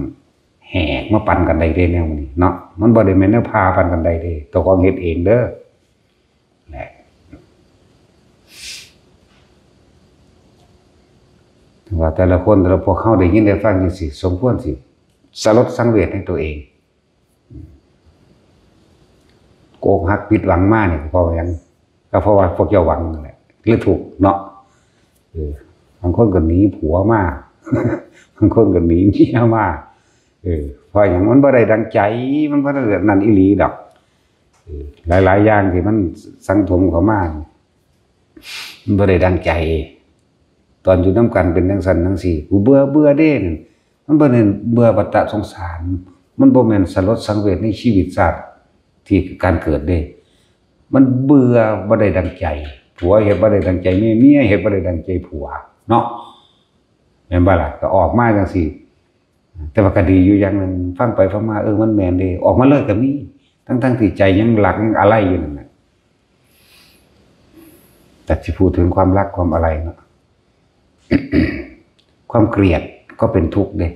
แหกมาปันกันได้เด้แนวนี้เนาะ มันบ่ได้แม่นแนวพาปันกันได้เด้ เจ้าของเฮ็ดเองเด้อ แหละ ว่าแต่ละคน แต่ละพวกเฮาได้ยินได้ฟังจังซี่ สมควรสิสลดสังเวชในตัวเอง อกหักผิดหวังมานี่ เพราะว่าหยัง ก็เพราะว่าพวกเจ้าหวังนั่นแหละ หรือทุกข์เนาะ เออ บางคนก็หนีผัวมา บางคนก็หนีเมียมา เออ เพราะหยัง มันบ่ได้ดังใจ มันบ่ได้นั่นอีหลีดอก เออ หลายๆ อย่างที่มันสังสมเข้ามา มันบ่ได้ดังใจ ตอนอยู่นำกันเป็นจังซั่นจังซี่ กูเบื่อ เบื่อเด้นั่น มันบ่แม่นเบื่อวัฏสงสาร มันบ่แม่นสลดสังเวชในชีวิตชาติที่การเกิดเด้ มันเบื่อบ่ได้ดังใจ ผัวเฮ็ดบ่ได้ดังใจเมีย เมียเฮ็ดบ่ได้ดังใจผัว เนาะ แม่นบ่ล่ะ ก็ออกมาจังซี่ แต่ว่าก็ดีอยู่อย่างหนึ่ง ฟังไปฟังมา เออ มันแม่นเด้ ออกมาเลยก็มี ทั้งๆ ที่ใจยังรักยังอาลัยอยู่นั่นน่ะ แต่สิพูดถึงความรักความอาลัยเนาะ ความเกลียดก็เป็นทุกข์เด้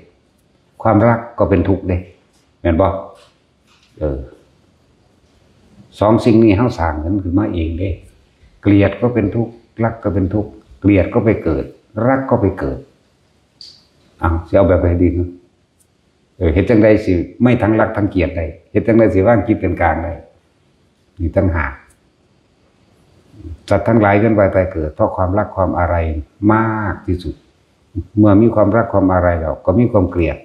ความรักก็เป็นทุกข์เด้ แม่นบ่ เออ สองสิ่งนี้เฮาสร้างกันขึ้นมาเองเด้ เกลียดก็เป็นทุกข์ รักก็เป็นทุกข์ เกลียดก็ไปเกิด รักก็ไปเกิด สิเอาแบบใดดี เออ เฮ็ดจั่งใดสิไม่ทั้งรักทั้งเกลียดได้ เฮ็ดจั่งใดสิวางจิตเป็นกลางได้ นี่ต่างหาก สัตว์ทั้งหลายเวียนว่ายตายเกิด เพราะความรักความอาลัยมากที่สุด เมื่อมีความรักความอาลัยแล้ว ก็มีความเกลียด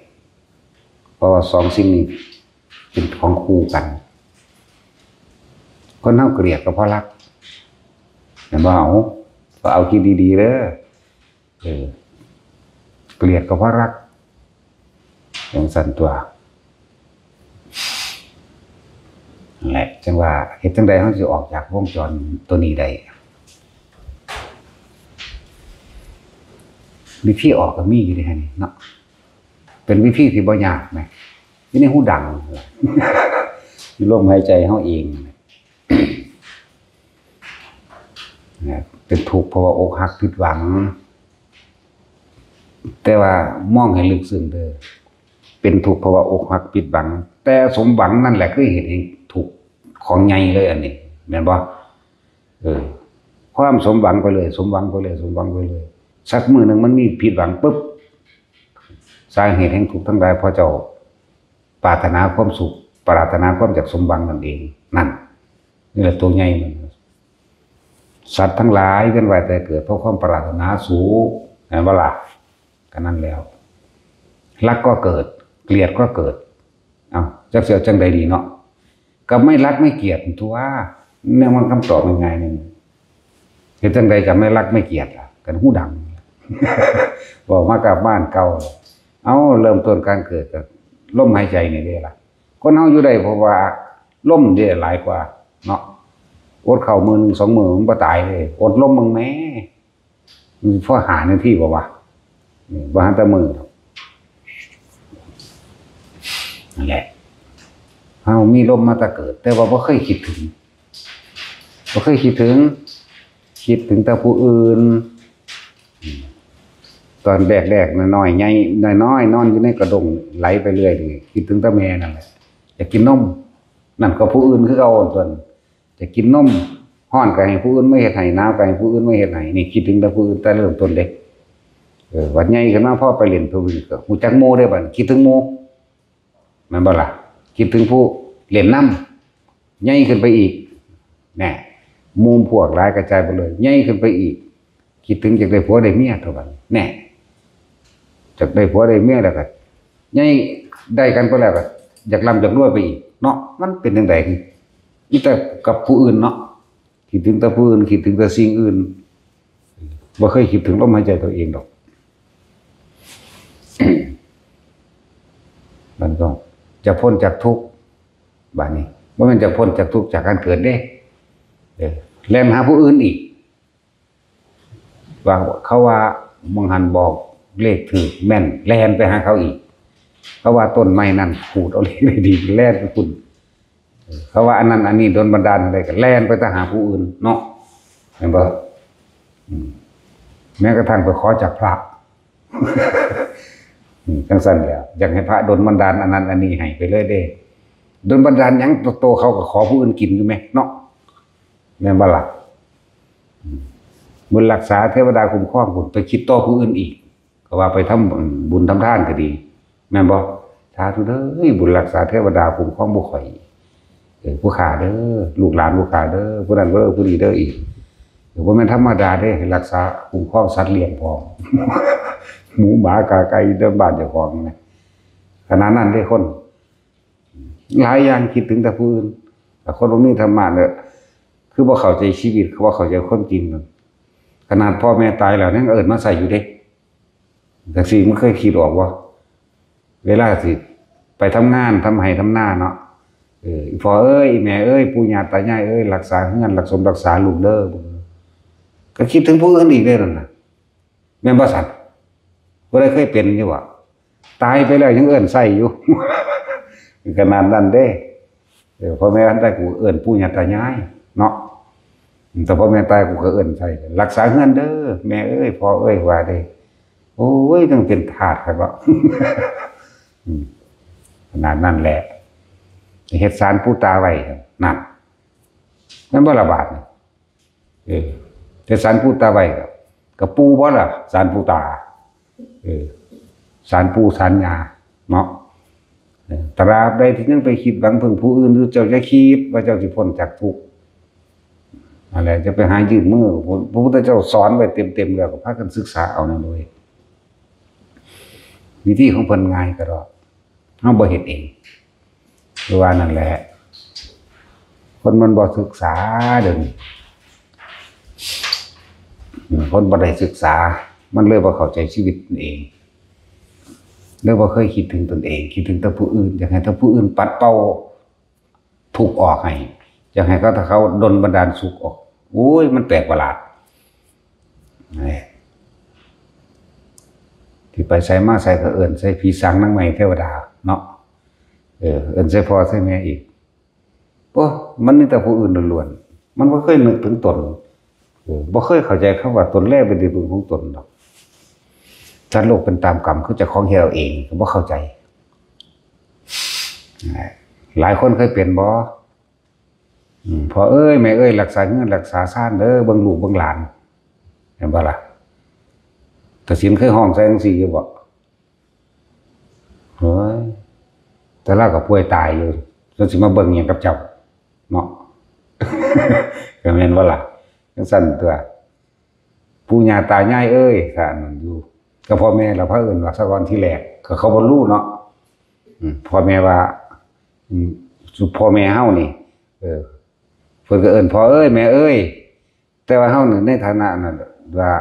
เพราะว่าสองสิ่งนี้เป็นของคู่กัน คนเฮาเกลียดก็เพราะรัก เห็นบ่ เอา ก็เอาคิดดีๆเด้อ เออ เกลียดก็เพราะรัก จั่งซั้นตั๊ว นั่นแหละ จั่งว่า เฮ็ดจั่งใดเฮาสิออกจากวงจรตัวนี้ได้ วิธีออกก็มีอยู่เด้ นี่เนาะ เป็นวิธีที่บ่ยากนะ อยู่ในหูดัง อยู่ลมหายใจเฮาเองนะ เป็นทุกข์เพราะว่าอกหักผิดหวัง แต่ว่ามองให้ลึกซึ้งเด้อ เป็นทุกข์เพราะว่าอกหักผิดหวัง แต่สมหวังนั่นแหละคือเหตุแห่งทุกข์ของใหญ่เลยอันนี้ แม่นบ่ เออ ความสมหวังไปเลย สมหวังไปเลย สมหวังไปเลย สักมื้อหนึ่งมันมีผิดหวังปุ๊บ สาเหตุแห่งทุกข์ทั้งหลาย เพราะเจ้าปรารถนาความสุข ปรารถนาความอยากสมหวังนั่นเอง นั่น นี่แหละตัวใหญ่มัน สัตว์ทั้งหลายเวียนว่ายตายเกิด เพราะความปรารถนาสูง เห็นบ่ล่ะ ก็นั่นแล้ว รักก็เกิด เกลียดก็เกิด เอ้า จักสิเอาจั่งใดดีเนาะ ก็ไม่รักไม่เกลียดตั๊ว เนี่ยมันคำตอบง่ายๆหนึ่ง เฮ็ดจั่งใดจะไม่รักไม่เกลียดล่ะ กันหูดัง บอกมากับบ้านเก่า เอ้า เริ่มต้นการเกิดก็ลมหายใจนี่เด้ล่ะ คนเฮาอยู่ได้เพราะว่าลมเด้หลายกว่าเนาะ อดข้าวมื้อหนึ่งสองมื้อมันบ่ตายเลย อดลมมึงแหม มันพอหานาทีบ่วะ นี่บ่ทันแต่มื้อดอก นั่นแหละ เฮามีลมมาแต่เกิด แต่ว่าบ่เคยคิดถึง บ่เคยคิดถึง คิดถึงแต่ผู้อื่น อืม ตอนแรกๆน้อยๆใหญ่น้อยๆนอนอยู่ในกระด้งไหลไปเรื่อยนี่ คิดถึงแต่แม่นั่นแหละ อยากกินนม นั่นก็ผู้อื่นคือเก่าตั๊ว อยากกินนม ร้อนก็ให้ผู้อื่นมาเฮ็ดให้ หนาวก็ให้ผู้อื่นมาเฮ็ดให้ นี่คิดถึงแต่ผู้อื่นแต่เริ่มต้นเด้ เออ บัดใหญ่ขึ้นมาพอไปเล่นผู้อื่นก็ฮู้จักหมู่เด้บัดนี้ คิดถึงหมู่ แม่นบ่ล่ะ คิดถึงผู้เล่นนำ ใหญ่ขึ้นไปอีก แน่ หมู่พวกหลายกระจายไปเลย ใหญ่ขึ้นไปอีก คิดถึงอยากได้ผัวได้เมียตั๊วบัดนี้ แน่ อยากได้ผัวได้เมียแล้วก็ ใหญ่ได้กันไปแล้วก็ อยากร่ำอยากรวยไปอีกเนาะ มันเป็นจั่งใด มีแต่กับผู้อื่นเนาะ คิดถึงแต่ผู้อื่น คิดถึงแต่สิ่งอื่น บ่เคยคิดถึงลมหายใจตัวเองดอก มันก็จะพ้นจากทุกข์ บาดนี้ บ่แม่นจะพ้นจากทุกข์จากการเกิดเด้ เออ แล่นหาผู้อื่นอีก ว่าเขาว่าหม่องหั้นบอกเลขถูกแม่น แล่นไปหาเขาอีก เขาว่าต้นไม้นั่นขูดเอาเลขได้ดี แล่นไปพุ้น เขาว่าอันนั้นอันนี้ดลบันดาลอะไรก็แล่นไปแต่หาผู้อื่นเนาะ เห็นบ่ อืม แม้กระทั่งไปขอจากพระ อืม จั่งซั้นแหละ อยากให้พระดลบันดาลอันนั้นอันนี้ให้ไปเลยเด้ ดลบันดาลหยัง โตเขาก็ขอผู้อื่นกินอยู่แหมเนาะ แม่นบ่ล่ะ อืม บุญรักษาเทวดาคุ้มครองพุ้น ไปคิดต่อผู้อื่นอีก ก็ว่าไปทำบุญทำทานก็ดี แม่นบ่ สาธุเด้อ บุญรักษาเทวดาคุ้มครองหมู่ข้อย เออ ผู้ข้าเด้อ ลูกหลานผู้ข้าเด้อ ผู้นั้นเด้อ ผู้นี้เด้ออีก เออ บ่แม่นธรรมดาเด้ รักษาคุ้มครองสัตว์เลี้ยงพร้อม หมูหมากาไก่เด้อบ้านเจ้าของนะ ขนาดนั้นเด้คน หลายอย่างคิดถึงแต่ผู้อื่น แต่คนบ่มีธรรมะเนี่ย คือบ่เข้าใจชีวิต คือบ่เข้าใจความจริงนั่น ขนาดพ่อแม่ตายแล้วยังเอิ้นมาใส่อยู่เด้ จั่งซี้ มึงเคยคิดออกบ่ เวลาสิไปทำงาน ทำไร่ทำนาเนาะ เออ อีพ่อเอ้ย อีแม่เอ้ย ปู่ย่าตายายเอ้ย รักษาเฮือน รักสมรักษาลูกเด้อ ก็คิดถึงผู้อื่นอีกเด้อนั่นน่ะ แม่นบ่ซั่น ผู้ใดเคยเป็นอยู่บ่ ตายไปแล้วยังเอิ้นใส่อยู่ ขนาดนั้นเด้ เออ พ่อแม่ตายกูเอิ้นปู่ย่าตายายเนาะ แต่พ่อแม่ตายกูก็เอิ้นใส่ รักษาเฮือนเด้อ แม่เอ้ย พ่อเอ้ย ว่าเด้ โอ้ย จั่งเป็นทาสคักเนาะ อืม ขนาดนั้นแหละ เฮ็ดศาลปู่ตาไว้ นั่น แม่นบ่ล่ะบาดนี่ เออ เฮ็ดศาลปู่ตาไว้ ก็ปู่บ่ล่ะ ศาลปู่ตา เออ ศาลปู่ศาลย่าเนาะ เออ ตราบใดที่ยังไปคิดหวังพึ่งผู้อื่นอยู่ เจ้าจะคิดว่าเจ้าสิพ้นจากทุกข์อะไร จะไปหายื่นมือ พระพุทธเจ้าสอนไว้เต็มๆแล้ว ก็พากันศึกษาเอานั่นเลย วิธีของเพิ่นง่ายกระดอก เฮาบ่เฮ็ดเอง คือว่านั่นแหละ คนมันบ่ศึกษาเดี๋ยวนี้ อืม คนบ่ได้ศึกษา มันเลยบ่เข้าใจชีวิตตนเอง เลยบ่เคยคิดถึงตนเอง คิดถึงแต่ผู้อื่น อยากให้แต่ผู้อื่นปัดเป่าทุกข์ออกให้ อยากให้เขา ถ้าเขาดลบันดาลสุขออก โอ้ย มันแปลกประหลาด นี่ ที่ไปไสมาไสก็เอิ้นใส่ผีสางนางไม้เทวดาเนาะ เออ เอิ้นใส่พ่อใส่แม่อีก โอ้ มันมีแต่ผู้อื่นล้วนๆ มันบ่เคยนึกถึงตน เออ บ่เคยเข้าใจคำว่าตนแลเป็นที่พึ่งของตนดอก สัตว์โลกเป็นตามกรรม คือเจ้าของเฮ็ดเอาเอง ก็บ่เข้าใจ หลายคนเคยเป็นบ่ อืม พ่อเอ้ย แม่เอ้ย รักษาเฮือนรักษาซานเด้อ เบิ่งลูกเบิ่งหลาน เห็นบ่ล่ะ กสิณเคยฮ้องใส่จังซี่อยู่บ่ เฮ้ย แต่ลาวก็ป่วยตายอยู่ แล้วสิมาเบิ่งหยังกับเจ้า เนาะ ก็แม่นบ่ล่ะ จังซั่นตัว ปู่ย่าตายายเอ้ย ก็อันนั้นอยู่ ก็พ่อแม่ล่ะ พาเอิ้นว่าซะก่อนทีแรก ก็เขาบ่รู้เนาะ อืม พ่อแม่ว่า อืม สุพ่อแม่เฮานี่ เออ เพิ่นก็เอิ้นพ่อเอ้ย แม่เอ้ย แต่ว่าเฮานี่ในฐานะนั้นว่า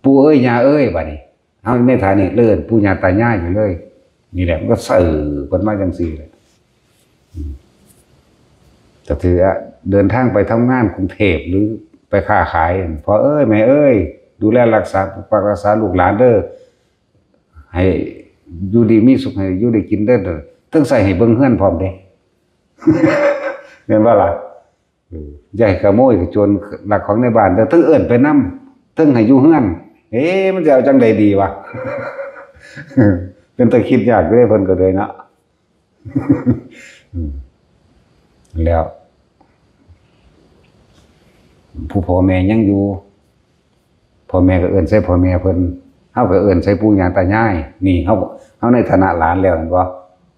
ปู่เอ้ย ย่าเอ้ย บัดนี้ เฮาในฐานะนี้เอิ้นปู่ย่าตายายอยู่เลย นี่แหละ มันก็สืบกันมาจังซี่แหละ อืม ก็ถือว่าเดินทางไปทำงานกรุงเทพฯ หรือไปค้าขาย พ่อเอ้ย แม่เอ้ย ดูแลรักษา ปกปักรักษาลูกหลานเด้อ ให้อยู่ดีมีสุข ให้อยู่ได้กินเด้อ เทิงใส่ให้เบิ่งเฮือนพร้อมเด้ แม่นบ่ล่ะ เออ อย่าให้ขโมยขโจรลักของในบ้านเด้อ เทิงเอิ้นไปนำ เทิงให้อยู่เฮือน เอ๊ะ มันสิเอาจั่งใดดีวะ เป็นตาคิดยากอยู่เด้ เพิ่นก็เลยเนาะ อืม แล้ว ผู้พ่อแม่ยังอยู่ พ่อแม่ก็เอิ้นใส่พ่อแม่เพิ่น เฮาก็เอิ้นใส่ปู่ย่าตายาย นี่เฮา เฮาในฐานะหลานแล้วแม่นบ่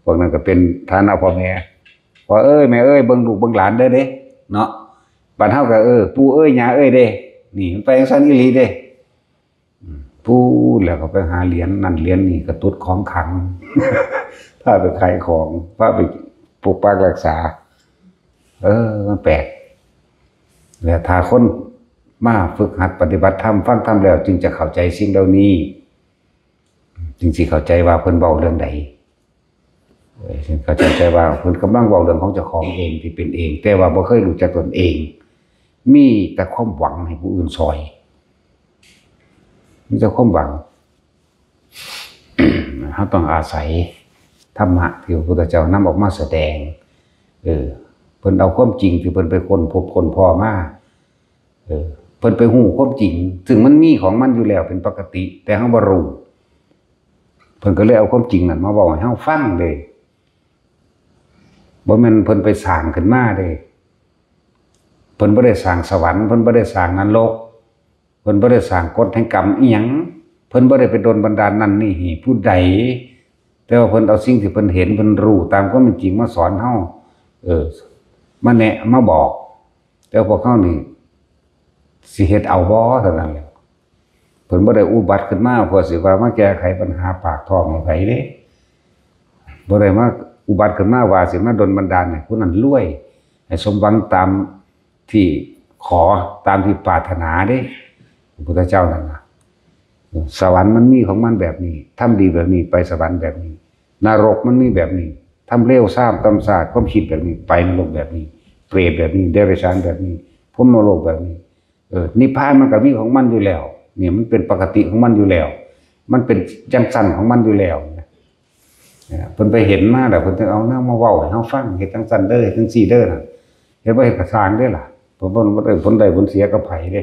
พวกนั้นก็เป็นฐานะพ่อแม่ พ่อเอ้ย แม่เอ้ย เบิ่งลูกเบิ่งหลานเด้อเด้ เนาะ บัดเฮาก็ เออ ปู่เอ้ย ย่าเอ้ยเด้ นี่มันไปจั่งซั่นอีหลีเด้ อืม พู้นแล้วก็ไปหาเหรียญนั่นเหรียญนี่ ก็ตุดของขลัง พาไปขายของ พาไปปกปักรักษา เออ มันแปลก และถ้าคนมาฝึกหัดปฏิบัติธรรม ฟังธรรมแล้วจึงจะเข้าใจสิ่งเหล่านี้ จึงสิเข้าใจว่าเพิ่นเว้าเรื่องใด เออ เข้าใจว่าเพิ่นกำลังเว้าเรื่องของเจ้าของเองที่เป็นเอง แต่ว่าบ่เคยรู้จักตนเอง มีแต่ความหวังให้ผู้อื่นซอย มีแต่ความหวัง เฮาต้องอาศัยธรรมะที่พระพุทธเจ้านำออกมาแสดง เออ เพิ่นเอาความจริงที่เพิ่นไปค้นพบค้นพ้อมา เออ เพิ่นไปฮู้ความจริง ซึ่งมันมีของมันอยู่แล้วเป็นปกติ แต่เฮาบ่รู้ เพิ่นก็เลยเอาความจริงนั่นมาเว้าให้เฮาฟังเด้ บ่แม่นเพิ่นไปสร้างขึ้นมาเด้ เพิ่นบ่ได้สร้างสวรรค์ เพิ่นบ่ได้สร้างนรก เพิ่นบ่ได้สร้างกฎแห่งกรรมอิหยัง เพิ่นบ่ได้ไปดลบันดาลนั่นนี่ให้ผู้ใด แต่ว่าเพิ่นเอาสิ่งที่เพิ่นเห็น เพิ่นรู้ตามความเป็นจริงมาสอนเฮา เออ มาแนะ มาบอก แต่พวกเฮานี่สิเฮ็ดเอาบ่เท่านั้นแหละ เพิ่นบ่ได้อุบัติขึ้นมาเพื่อสิว่ามาแก้ไขปัญหาปากท้องให้ไผเด้ บ่ได้มาอุบัติขึ้นมาว่าสิมาดลบันดาลให้ผู้นั้นรวย ให้สมหวังตามที่ขอ ตามที่ปรารถนาเด้ พระพุทธเจ้านั่นน่ะ สวรรค์มันมีของมันแบบนี้ ทำดีแบบนี้ไปสวรรค์แบบนี้ นรกมันมีแบบนี้ ทำเลวทรามต่ำซามความคิดแบบนี้ ไปนรกแบบนี้ เปรตแบบนี้ เดรัจฉานแบบนี้ พรหมโลกแบบนี้ เออ นิพพานมันก็มีของมันอยู่แล้ว นี่มันเป็นปกติของมันอยู่แล้ว มันเป็นจังซั่นของมันอยู่แล้ว เนี่ย เพิ่นไปเห็นมาแล้ว เพิ่นถึงเอาแนวมาเว้าให้เฮาฟัง เฮ็ดจังซั่นเด้อ เฮ็ดจังซี่เด้อน่ะ เฮ็ดบ่เฮ็ดก็ซ่างเด้อล่ะ เพิ่นบ่ได้ผลได้ผลเสียกับไผเด้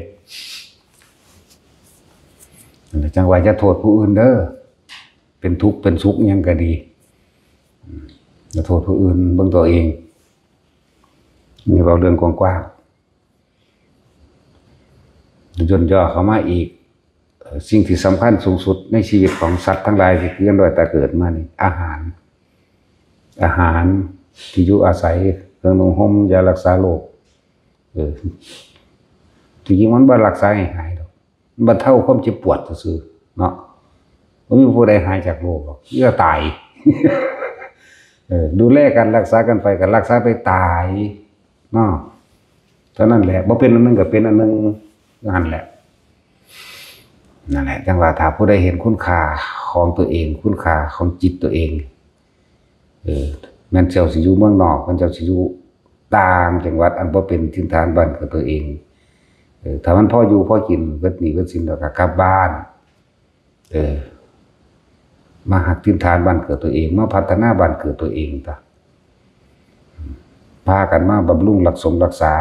จั่งว่าอย่าโทษผู้อื่นเด้อ เป็นทุกข์เป็นสุขอิหยังก็ดี อย่าโทษผู้อื่น เบิ่งตัวเอง นี่เว้าเรื่องกว้างๆ ย่นย่อเข้ามาอีก เอ่อสิ่งที่สำคัญสูงสุดในชีวิตของสัตว์ทั้งหลายที่เกิดมาแต่เกิดมานี่ อาหาร อาหาร ที่อยู่อาศัย เครื่องนุ่งห่ม ยารักษาโรค เออ ที่จริงมันบ่รักษาให้หายดอก มันบรรเทาความเจ็บปวดซื่อๆเนาะ บ่มีผู้ใดหายจากโรคหรอก มีแต่ตาย เออ ดูแลกัน รักษากันไป ก็รักษาไปตายเนาะ เท่านั้นแหละ บ่เป็นอันหนึ่งก็เป็นอันหนึ่ง นั่นแหละ นั่นแหละ จั่งว่าถ้าผู้ใดเห็นคุณค่าของตัวเอง คุณค่าของจิตตัวเอง เออ แม่นเจ้าสิอยู่เมืองนอก แม่นเจ้าสิอยู่ต่างจังหวัด อันบ่เป็นถิ่นฐานบ้านเกิดตัวเอง เออ ถ้ามันพออยู่พอกิน เบิดหนี้เบิดสินแล้วก็กลับบ้าน เออ มาฮักถิ่นฐานบ้านเกิดตัวเอง มาพัฒนาบ้านเกิดตัวเองตะ พากันมาบำรุงรักสมรักษา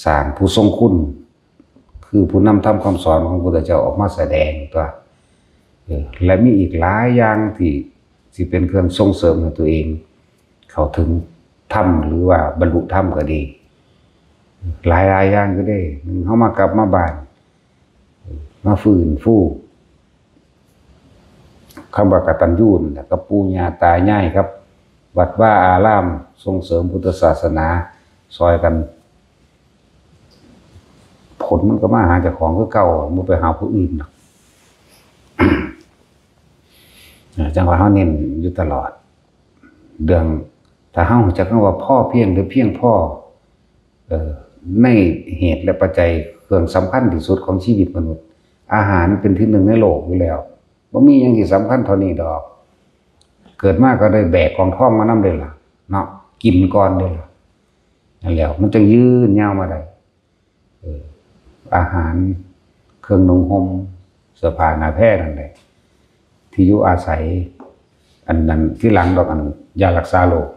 สร้างผู้ทรงคุณ คือผู้นำธรรมคำสอนของพระพุทธเจ้าออกมาแสดงตะ เออ และมีอีกหลายอย่างที่ สิเป็นเครื่องส่งเสริมให้ตัวเอง เข้าถึงธรรม หรือว่าบรรลุธรรมก็ดี หลายหลายอย่างอยู่เด้ หนึ่ง เฮามากลับมาบ้าน มาฟื้นฟู คำว่ากตัญญูนั่นแหละ กับปู่ย่าตายาย กับวัดวาอาราม ส่งเสริมพุทธศาสนา ซอยกัน ผลมันก็มาหาเจ้าของคือเก่า บ่ไปหาผู้อื่นดอก จั่งว่าเฮาเน้นอยู่ตลอด เรื่อง ถ้าเฮารู้จักคำว่าพอเพียงหรือเพียงพอ เอ่อ ในเหตุและปัจจัย เครื่องสำคัญที่สุดของชีวิตมนุษย์ อาหารเป็นที่หนึ่งในโลกอยู่แล้ว บ่มีหยังที่สำคัญเท่านี้ดอก เกิดมาก็ได้แบกกองทองมานำเด้ล่ะ เนาะ กินก่อนเด้ล่ะ นั่นแหละ มันจั่งยืนยาวมาได้ เออ อาหาร เครื่องนุ่งห่ม เสื้อผ้าหน้าแพรนั่นแหละ ที่อยู่อาศัย อันนั้นทีหลังดอก อันยารักษาโรค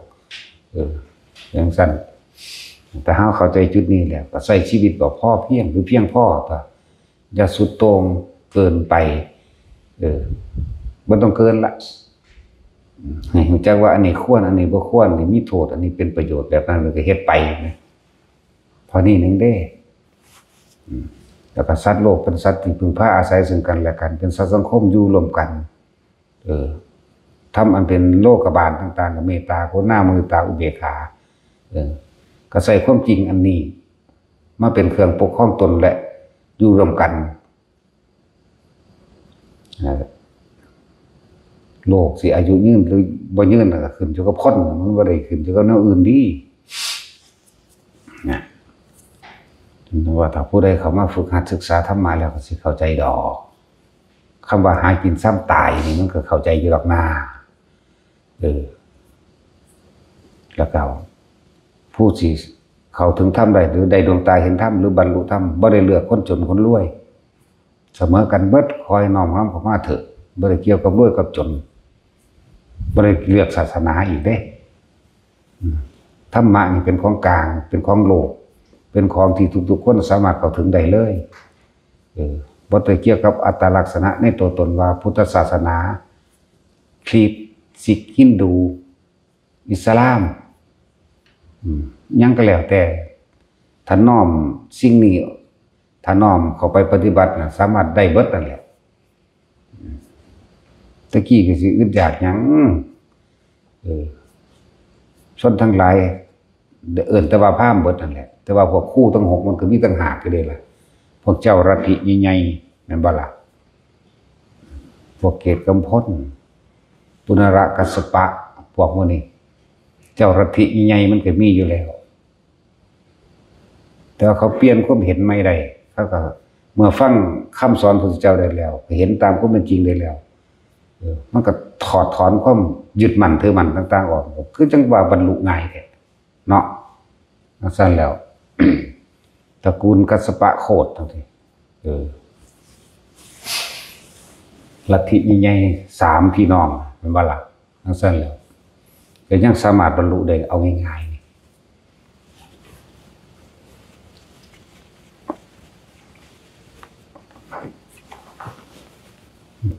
เออ จั่งซั้น ถ้าเฮาเข้าใจจุดนี้แล้ว ก็ใช้ชีวิตแบบพอเพียงหรือเพียงพอตะ อย่าสุดโต่งเกินไป เออ บ่ต้องเกินละ ให้รู้จักว่าอันนี้ควร อันนี้บ่ควร อันนี้มีโทษ อันนี้เป็นประโยชน์ แบบนั้น แล้วก็เฮ็ดไปนะ เท่านี้หนึ่งเด้ อืม แล้วก็สัตว์โลกเป็นสัตว์ที่พึ่งพาอาศัยซึ่งกันและกัน เป็นสัตว์สังคมอยู่ร่วมกัน เออ ธรรมอันเป็นโลกบาลต่างๆ ก็เมตตา กรุณา มุทิตา อุเบกขา เออ ก็ใช้ความจริงอันนี้ มาเป็นเครื่องปกครองตนและอยู่ร่วมกัน เอ่อ โลกสิอายุยืนหรือบ่ยืนน่ะก็ขึ้นอยู่กับคน มันบ่ได้ขึ้นอยู่กับแนวอื่นดี นะ ว่าถ้าผู้ใดเข้ามาฝึกหัดศึกษาธรรมะแล้วก็สิเข้าใจดอก คำว่าหากินซ้ำตายนี่มันก็เข้าใจอยู่ดอกนา เออ แล้วก็ผู้สิเข้าถึงธรรมได้ หรือได้ดวงตาเห็นธรรม หรือบรรลุธรรม บ่ได้เลือกคนจนคนรวย เสมอกันเบิด ขอให้น้อมรับเข้ามาเถอะ บ่ได้เกี่ยวกับรวยกับจน บ่ได้เลือกศาสนาอีกเด้ อืม ธรรมะนี่เป็นของกลาง เป็นของโลก เป็นของที่ทุกๆคนสามารถเข้าถึงได้เลย เออ บ่ได้เกี่ยวกับอัตลักษณะในตัวตนว่าพุทธศาสนา คริสต์ ซิก ฮินดู อิสลาม อืม หยังก็แล้วแต่ ถ้าน้อมสิ่งนี้ ถ้าน้อมเข้าไปปฏิบัติน่ะ สามารถได้เบิดนั่นแหละ อืม ตะกี้ก็สิอึดอยากหยัง เออ ชนทั้งหลาย เอิ้นแต่ว่าพราหมณ์เบิดนั่นแหละ แต่ว่าพวกครูทั้งหกมันก็มีต่างหากอยู่เด้ล่ะ พวกเจ้าลัทธิใหญ่ๆ แม่นบ่ล่ะ พวกเกศกำพล ปุณณกัสสปะ พวกหมู่นี้ เจ้าลัทธิใหญ่ๆ มันก็มีอยู่แล้ว แต่ว่าเขาเปลี่ยนความเห็นใหม่ได้ เขาก็เมื่อฟังคำสอนพระพุทธเจ้าได้แล้ว เห็นตามความเป็นจริงได้แล้ว เออ มันก็ถอดถอนความยึดมั่นถือมั่นต่างๆ ออก คือจั่งว่าบรรลุง่ายแท้เนาะ จั่งซั้นแล้ว ตระกูลกัสสปะโคตรจั่งซี้ เออ ลัทธิใหญ่ๆ สามพี่น้อง แม่นบ่ล่ะ จั่งซั้นแล้ว ก็ยังสามารถบรรลุได้เอาง่ายๆ นี่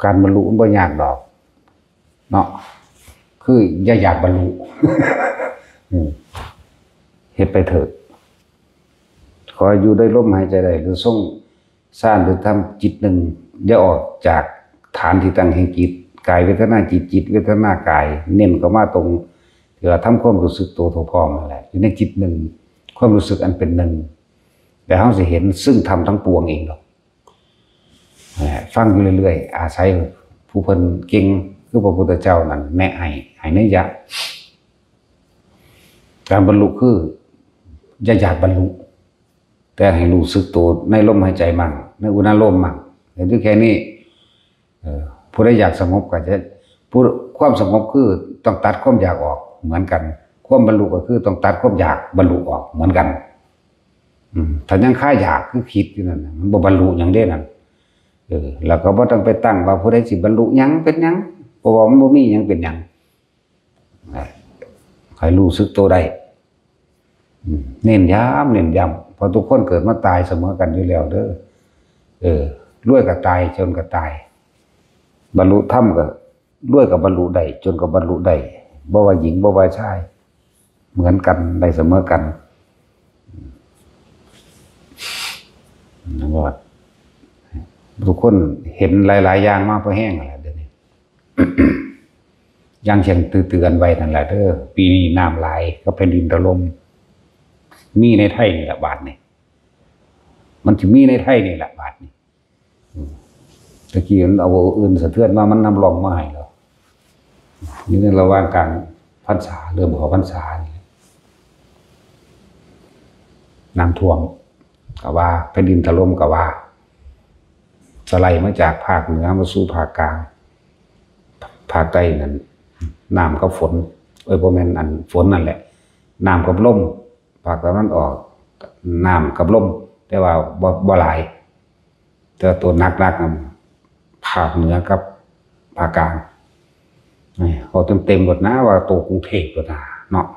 การบรรลุมันบ่ยากดอก เนาะ คืออย่าอยากบรรลุ อืม เฮ็ดไปเถอะ ขอให้อยู่ได้ลมหายใจได้ หรือทรงฌาน หรือทำจิตหนึ่ง อย่าออกจากฐานที่ตั้งแห่งจิต กายเวทนาจิต จิตเวทนากาย เน้นเข้ามาตรงที่ว่าทำความรู้สึกตัวทั่วพร้อมนั่นแหละ อยู่ในจิตหนึ่ง ความรู้สึกอันเป็นหนึ่ง แต่เฮาสิเห็นซึ่งธรรมทั้งปวงเองดอก เอ่อ ฟังอยู่เรื่อยๆ อาศัยผู้เพิ่นเก่งคือพระพุทธเจ้านั่นแนะให้ ให้นัยยะ การบรรลุคืออย่าอยากบรรลุ แต่ให้รู้สึกตัวในลมหายใจมั่ง ในอุณาโลมมั่ง เห็นอยู่แค่นี้ เออ ผู้ใดอยากสงบก็จะ ผู้ ความสงบคือต้องตัดความอยากออกเหมือนกัน ความบรรลุก็คือต้องตัดความอยากบรรลุออกเหมือนกัน อืม ถ้ายังคาอยากคือคิดอยู่นั่นน่ะ มันบ่บรรลุหยังเด้นั่น เออ แล้วก็บ่ต้องไปตั้งว่าผู้ใดสิบรรลุหยังเป็นหยัง เพราะว่ามันบ่มีหยังเป็นหยัง นะ ให้รู้สึกตัวได้ อืม เน้นย้ำ เน้นย้ำ เพราะทุกคนเกิดมาตายเสมอกันอยู่แล้วเด้อ เออ รวยก็ตาย จนก็ตาย บรรลุธรรมก็ รวยก็บรรลุได้ จนก็บรรลุได้ บ่ว่าหญิง บ่ว่าชาย เหมือนกัน ได้เสมอกัน นั่นว่า ทุกคนเห็นหลายๆอย่างมาพอแห้งแล้วเดี๋ยวนี้ อย่างเช่นเตือนๆไว้นั่นแหละเด้อ ปีนี้น้ำหลายกับแผ่นดินถล่ม มีในไทยนี่แหละบาดนี้ มันสิมีในไทยนี่แหละบาดนี้ อืม ตะกี้มันเอาอื่นสะเทือนมา มันนำร่องมาให้แล้ว อยู่ในระหว่างกลางพรรษา เริ่มเข้าพรรษานี่แหละ น้ำท่วมก็ว่า แผ่นดินถล่มก็ว่า สไลด์มาจากภาคเหนือมาสู่ภาคกลาง ภาคใต้นั่น น้ำกับฝน เอ้ย บ่แม่นอันฝนนั่นแหละ น้ำกับลม ภาคตะวันออก น้ำกับลม แต่ว่าบ่ บ่หลาย แต่ตัวหนักๆนั่น ภาคเหนือกับภาคกลาง นี่ เอาเต็มๆหมดนะ ว่าตัวกรุงเทพฯหมดนะเนาะ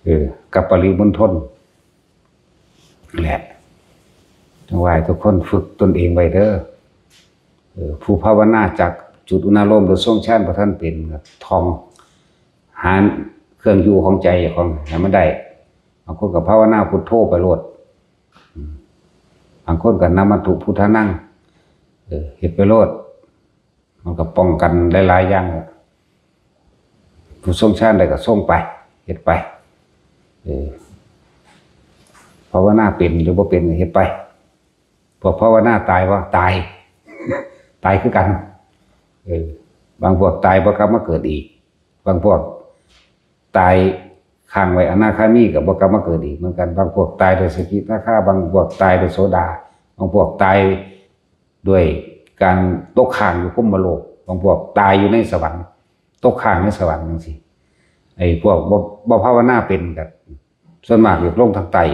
เออ กับปริมณฑลแหละ จั่งว่าให้ทุกคนฝึกตนเองไว้เด้อ เออ ผู้ภาวนาจากจุดอุณาโลมหรือทรงฌานบ่ทันเป็น ก็ท่อง หาเครื่องอยู่ของใจของให้มันได้ บางคนก็ภาวนาพุทโธไปโลด อืม บางคนก็นะมัตถุพุทธานัง เออ เฮ็ดไปโลด มันก็ป้องกันหลายๆอย่าง ผู้ทรงฌานได้ก็ทรงไป เฮ็ดไป เออ ภาวนาเป็นหรือบ่เป็นก็เฮ็ดไป พวกภาวนาตายบ่ ตาย ตายคือกัน เออ บางพวกตายบ่กลับมาเกิดอีก บางพวกตายค้างไว้อนาคามีก็บ่กลับมาเกิดอีกเหมือนกัน บางพวกตายโดยสกิทาคา บางพวกตายโดยโสดา บางพวกตายด้วยการตกค้างอยู่พรหมโลก บางพวกตายอยู่ในสวรรค์ ตกค้างในสวรรค์จั่งซี้ ไอ้พวกบ่ บ่ภาวนาเป็นก็ส่วนมากอยากลงทางใต้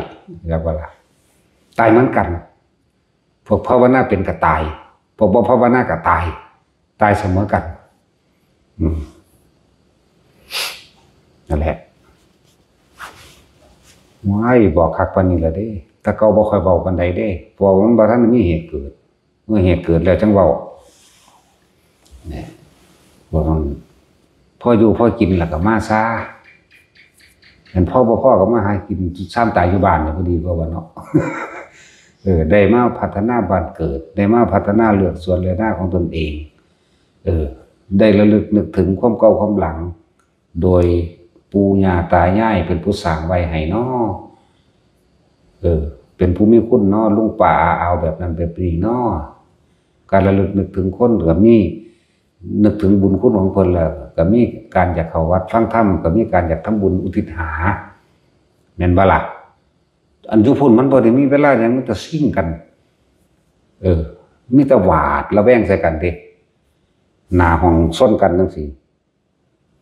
แล้วก็ล่ะ ตายเหมือนกัน พวกภาวนาเป็นก็ตาย พวกบ่ภาวนาก็ตาย ตายเสมอกัน อืม นั่นแหละ ว้าย บอกคักปานนี้ล่ะเด้ แต่เก่าบ่ค่อยเว้าปานใดเด้ เพราะว่ามันบ่ทันมีเหตุเกิด เมื่อเหตุเกิดแล้วจั่งเว้า เนี่ย ว่ามัน พออยู่พอกินแล้วก็มาซา อันพอบ่พอก็มาหากินซ้ำตายอยู่บ้านเนี่ย พอดีกว่าบ่เนาะ เออ ได้มาพัฒนาบ้านเกิด ได้มาพัฒนาเลือกสวนเลือกนาของตนเอง เออ ได้ระลึกนึกถึงความเก่าความหลัง โดยปู่ย่าตายายเป็นผู้สร้างไว้ให้น้อ เออ เป็นผู้มีคุณน้อ ลุงป้าอาอาวแบบนั้นแบบนี้น้อ การระลึกนึกถึงคนก็มี นึกถึงบุญคุณของเพิ่นแล้ว ก็มีการอยากเข้าวัดฟังธรรม ก็มีการอยากทำบุญอุทิศหา แม่นบ่ล่ะ อันอยู่พุ้นมันบ่ได้มีเวลาหยัง มีแต่ซิ่งกัน เออ มีแต่หวาดระแวงใส่กันเด้ หน้าห้องซนกันจั่งซี้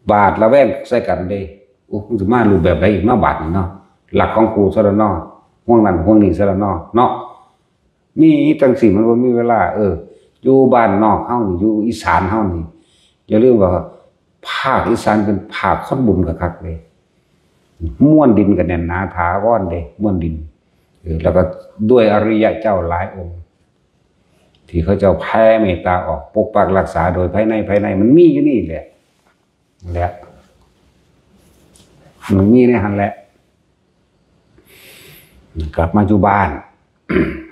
หวาดระแวงใส่กันเด้ โอ้ มันสิมารูปแบบใดอีกเนาะ บาดนี้เนาะ ลักของกูซะแล้วเนาะ ห่วงนั้นห่วงนี้ซะแล้วเนาะ เนาะ มีจั่งซี้มันบ่มีเวลา เออ อยู่บ้านนอกเฮานี่ อยู่อีสานเฮานี่ อย่าลืมว่าภาคอีสานเป็นภาคคนบุญคักๆเลย มวลดินก็แน่นหนาถาวรเด้ มวลดิน เออ แล้วก็ด้วยอริยะเจ้าหลายองค์ ที่เขาเจ้าแผ่เมตตาออก ปกปักรักษาโดยภายใน ภายใน มันมีอยู่นี่แหละ แหละ มันมีในหั้นแหละ กลับมาอยู่บ้าน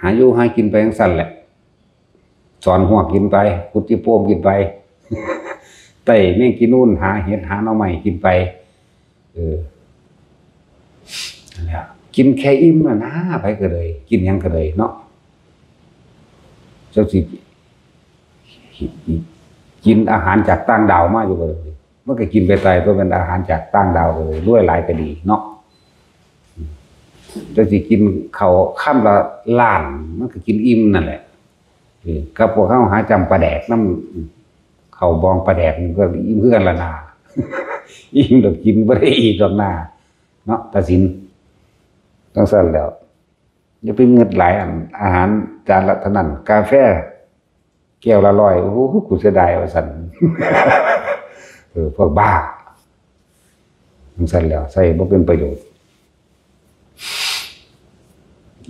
หาอยู่หากินไปจั่งซั้นแหละ สอนฮวกกินไป ขุดขี้โปมกินไป ไต่แมงกินนูน หาเห็ดหาหน่อไม้กินไป เออ นั่นแหละ กินแค่อิ่มน่ะนะ ไผก็เลย กินหยังก็เลยเนาะ จักสิ กินอาหารจากต่างดาวมาอยู่บ่เลย มันก็กินไปตาย ตัวเป็นอาหารจากต่างดาวเลย รวยหลายก็ดีเนาะ จักสิกินข้าวคำละล้าน มันก็กินอิ่มนั่นแหละ เออ กับพวกเฮาหาจำปลาแดกนำ ข้าวบองปลาแดกมันก็อิ่มคือกันละนา อิ่มดอก กินบ่ได้อีกดอกนา เนาะ ตาสิน จั่งซั้นแหล้ว อย่าไปงึดหลายอัน อาหารจานละเท่านั้น กาแฟแก้วละร้อย โอ้โห กูเสียดายว่าซั่น เออ พวกบ้า จั่งซั้นแหล้ว ใช้บ่เป็นประโยชน์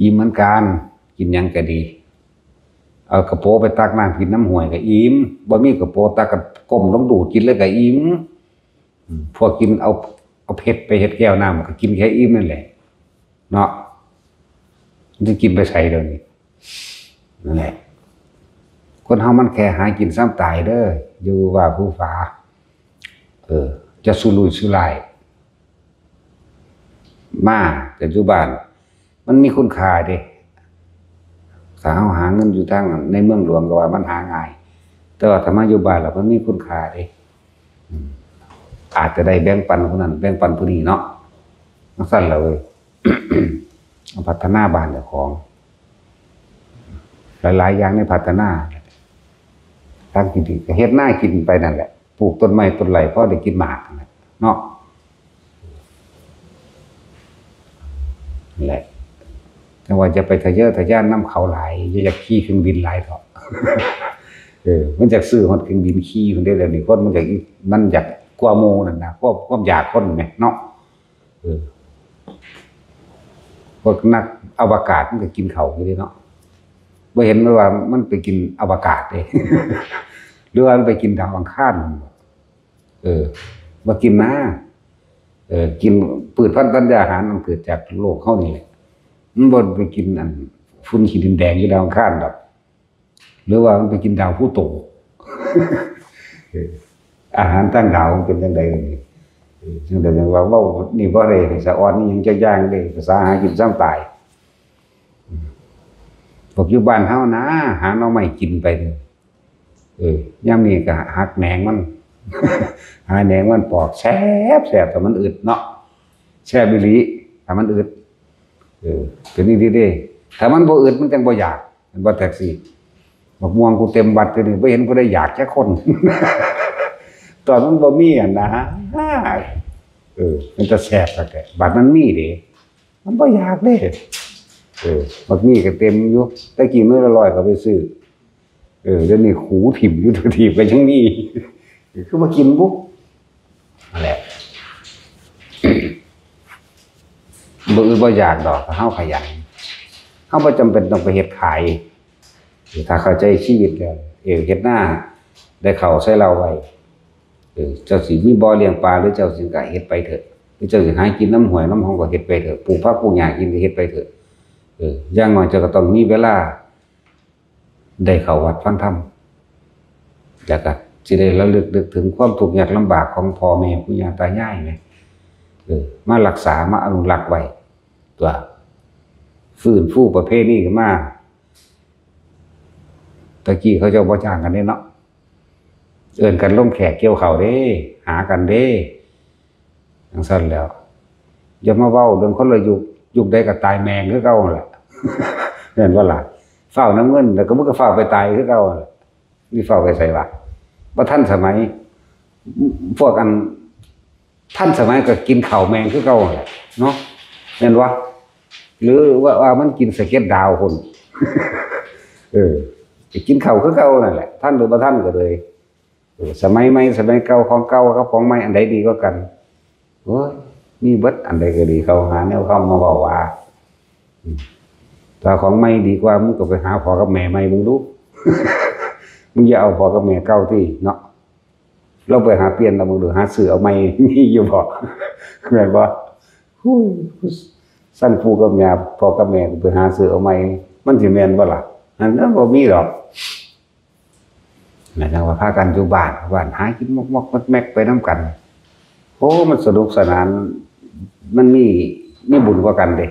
อิ่มเหมือนกัน กินหยังก็ดี เอากระโปงไปตักน้ำกินน้ำห้วยก็อิ่ม บ่มีกระโปงตักก็ก้มลงดูดกินเลยก็อิ่ม อืม พวกกินเอา เอาเพชรไปเฮ็ดแก้วน้ำก็กินแค่อิ่มนั่นแหละ เนาะ มันสิกินไปไสเดี๋ยวนี้ นั่นแหละ คนเฮามันแค่หากินซ้ำตายเด้อ อยู่ว่าผู้ฝา เออ จะสุรุ่ยสุร่าย มาแต่อยู่บ้าน มันมีคุณค่าเด้ ถ้าเฮาหาเงินอยู่ทางในเมืองหลวงก็ว่ามันหาง่าย แต่ว่าถ้ามาอยู่บ้านแล้วมันมีคุณค่าเด้ อืม อาจจะได้แบ่งปันผู้นั้น แบ่งปันผู้นี้เนาะ จั่งซั้นล่ะเว้ย เอาพัฒนาบ้านเจ้าของ หลายๆ อย่างในพัฒนา ทางที่ดีก็เฮ็ดนากินไปนั่นแหละ ปลูกต้นไม้ต้นไรพอได้กินหมากนั่นแหละเนาะ นั่นแหละ แต่ว่าจะไปทะเยอทะยานนำเขาหลาย อย่าอยากขี่เครื่องบินหลายเถาะ เออ มันอยากซื้อฮอดเครื่องบินขี่พุ้นเด้ เดี๋ยวนี้คนมันอยาก มันอยากกว่าหมู่นั่นนะ ความ ความอยากคนแหมเนาะ เออ พวกนักอวกาศมันก็กินเขาอยู่เด้เนาะ บ่เห็นว่ามันไปกินอวกาศเด้ หรือว่ามันไปกินดาวอังคาร เออ บ่กินนะ เออ กินพืชพันธุ์ธัญญาหารมันเกิดจากโลกเฮานี่แหละ มันบ่ไปกินอันฝุ่นขี้ดินแดงอยู่ดาวอังคารดอก หรือว่ามันไปกินดาวพลูโต เออ อาหารต่างดาวมันเป็นจั่งใด๋นี่ เออ จั่งใด๋จั่งว่าเว้านี่บ่ได้ให้สะออนนี่หยังจักอย่างเด้ ภาษาหากินซ้ำตาย พวกอยู่บ้านเฮานะ หาหน่อไม้กินไปเด้อ เออ ยามนี้ก็หักแหนงมัน หาแหนงมันปอก แซ่บ แซ่บ ถ้ามันอึดเนาะ แซ่บอีหลี ถ้ามันอึด เออ เป็นอีหลีเด้ ถ้ามันบ่อึดมันจั่งบ่อยาก แม่นบ่แท็กซี่ บักม่วงกูเต็มวัดอยู่นี่ บ่เห็นผู้ใดอยากจักคน ตอนมันบ่มีอะนะ เออ มันจะแซ่บคักแท้ บัดมันมีเด้ มันบ่อยากเด้ เออ บักมีก็เต็มอยู่ แต่กี้หน่วยละร้อยก็ไปซื้อ เออ เดี๋ยวนี้ขูถิ่มอยู่ ถีบก็ยังมี คือบ่กินบุ นั่นแหละ บ่อึดบ่อยากดอก ถ้าเฮาขยัน เฮาบ่จำเป็นต้องไปเฮ็ดขาย ถ้าเข้าใจชีวิตแล้ว เออ เฮ็ดนา ได้ข้าวใส่เหล้าไว้ เออ เจ้าสิมีบ่อเลี้ยงปลา หรือเจ้าสิก็เฮ็ดไปเถอะ หรือเจ้าสิหากินนำห้วยนำหนองก็เฮ็ดไปเถอะ ปลูกผักปลูกหญ้ากินก็เฮ็ดไปเถอะ เออ อย่างน้อยเจ้าก็ต้องมีเวลา ได้เข้าวัดฟังธรรม แล้วก็สิได้ระลึกนึกถึงความทุกข์ยากลำบากของพ่อแม่ปู่ย่าตายายแหม เออ มารักษา มาอนุรักษ์ไว้ ตัว ฟื้นฟูประเพณีขึ้นมา ตะกี้เขาเจ้าบ่จ้างกันเด้เนาะ เอิ้นกันลงแขกเกี่ยวข้าวเด้ หากันเด้ จั่งซั้นแหล้ว อย่ามาเว้าเรื่องคนละยุค ยุคใดก็ตายแม่งคือเก่าหั่นล่ะ แม่นบ่ล่ะ ฟ้าวนำเงิน แล้วก็มึงก็ฟ้าวไปตายคือเก่าหั่นล่ะ สิฟ้าวไปไสวะ บ่ทันสมัย พวกอันทันสมัยก็กินข้าวแม่งคือเก่าหั่นล่ะเนาะ แม่นบ่ หรือว่า ว่ามันกินสะเก็ดดาวพุ้น เออ ไปกินข้าวคือเก่านั่นแหละ ทันหรือบ่ทันก็เลย เออ สมัยใหม่ สมัยเก่า ของเก่ากับของใหม่ อันใดดีกว่ากัน โอ้ย มีเบิด อันใดก็ดี เขาหาแนวคำมาเว้าว่า อืม ถ้าของใหม่ดีกว่า มึงก็ไปหาพ่อกับแม่ใหม่มึงดู มึงอย่าเอาพ่อกับแม่เก่าติเนาะ ลองไปหาเปลี่ยนเอามึงดู หาซื้อเอาใหม่ มีอยู่บ่ แม่นบ่ ฮู้ย ซั่นปู่กับย่า พ่อกับแม่ก็ไปหาซื้อเอาใหม่ มันสิแม่นบ่ล่ะ อันนั้นบ่มีดอก นะจังว่าพากันอยู่บ้านบ้านหากินมกมกแมกแมกไปน้ำกัน โอ้มันสนุกสนาน มันมีมีบุญกว่ากันเด้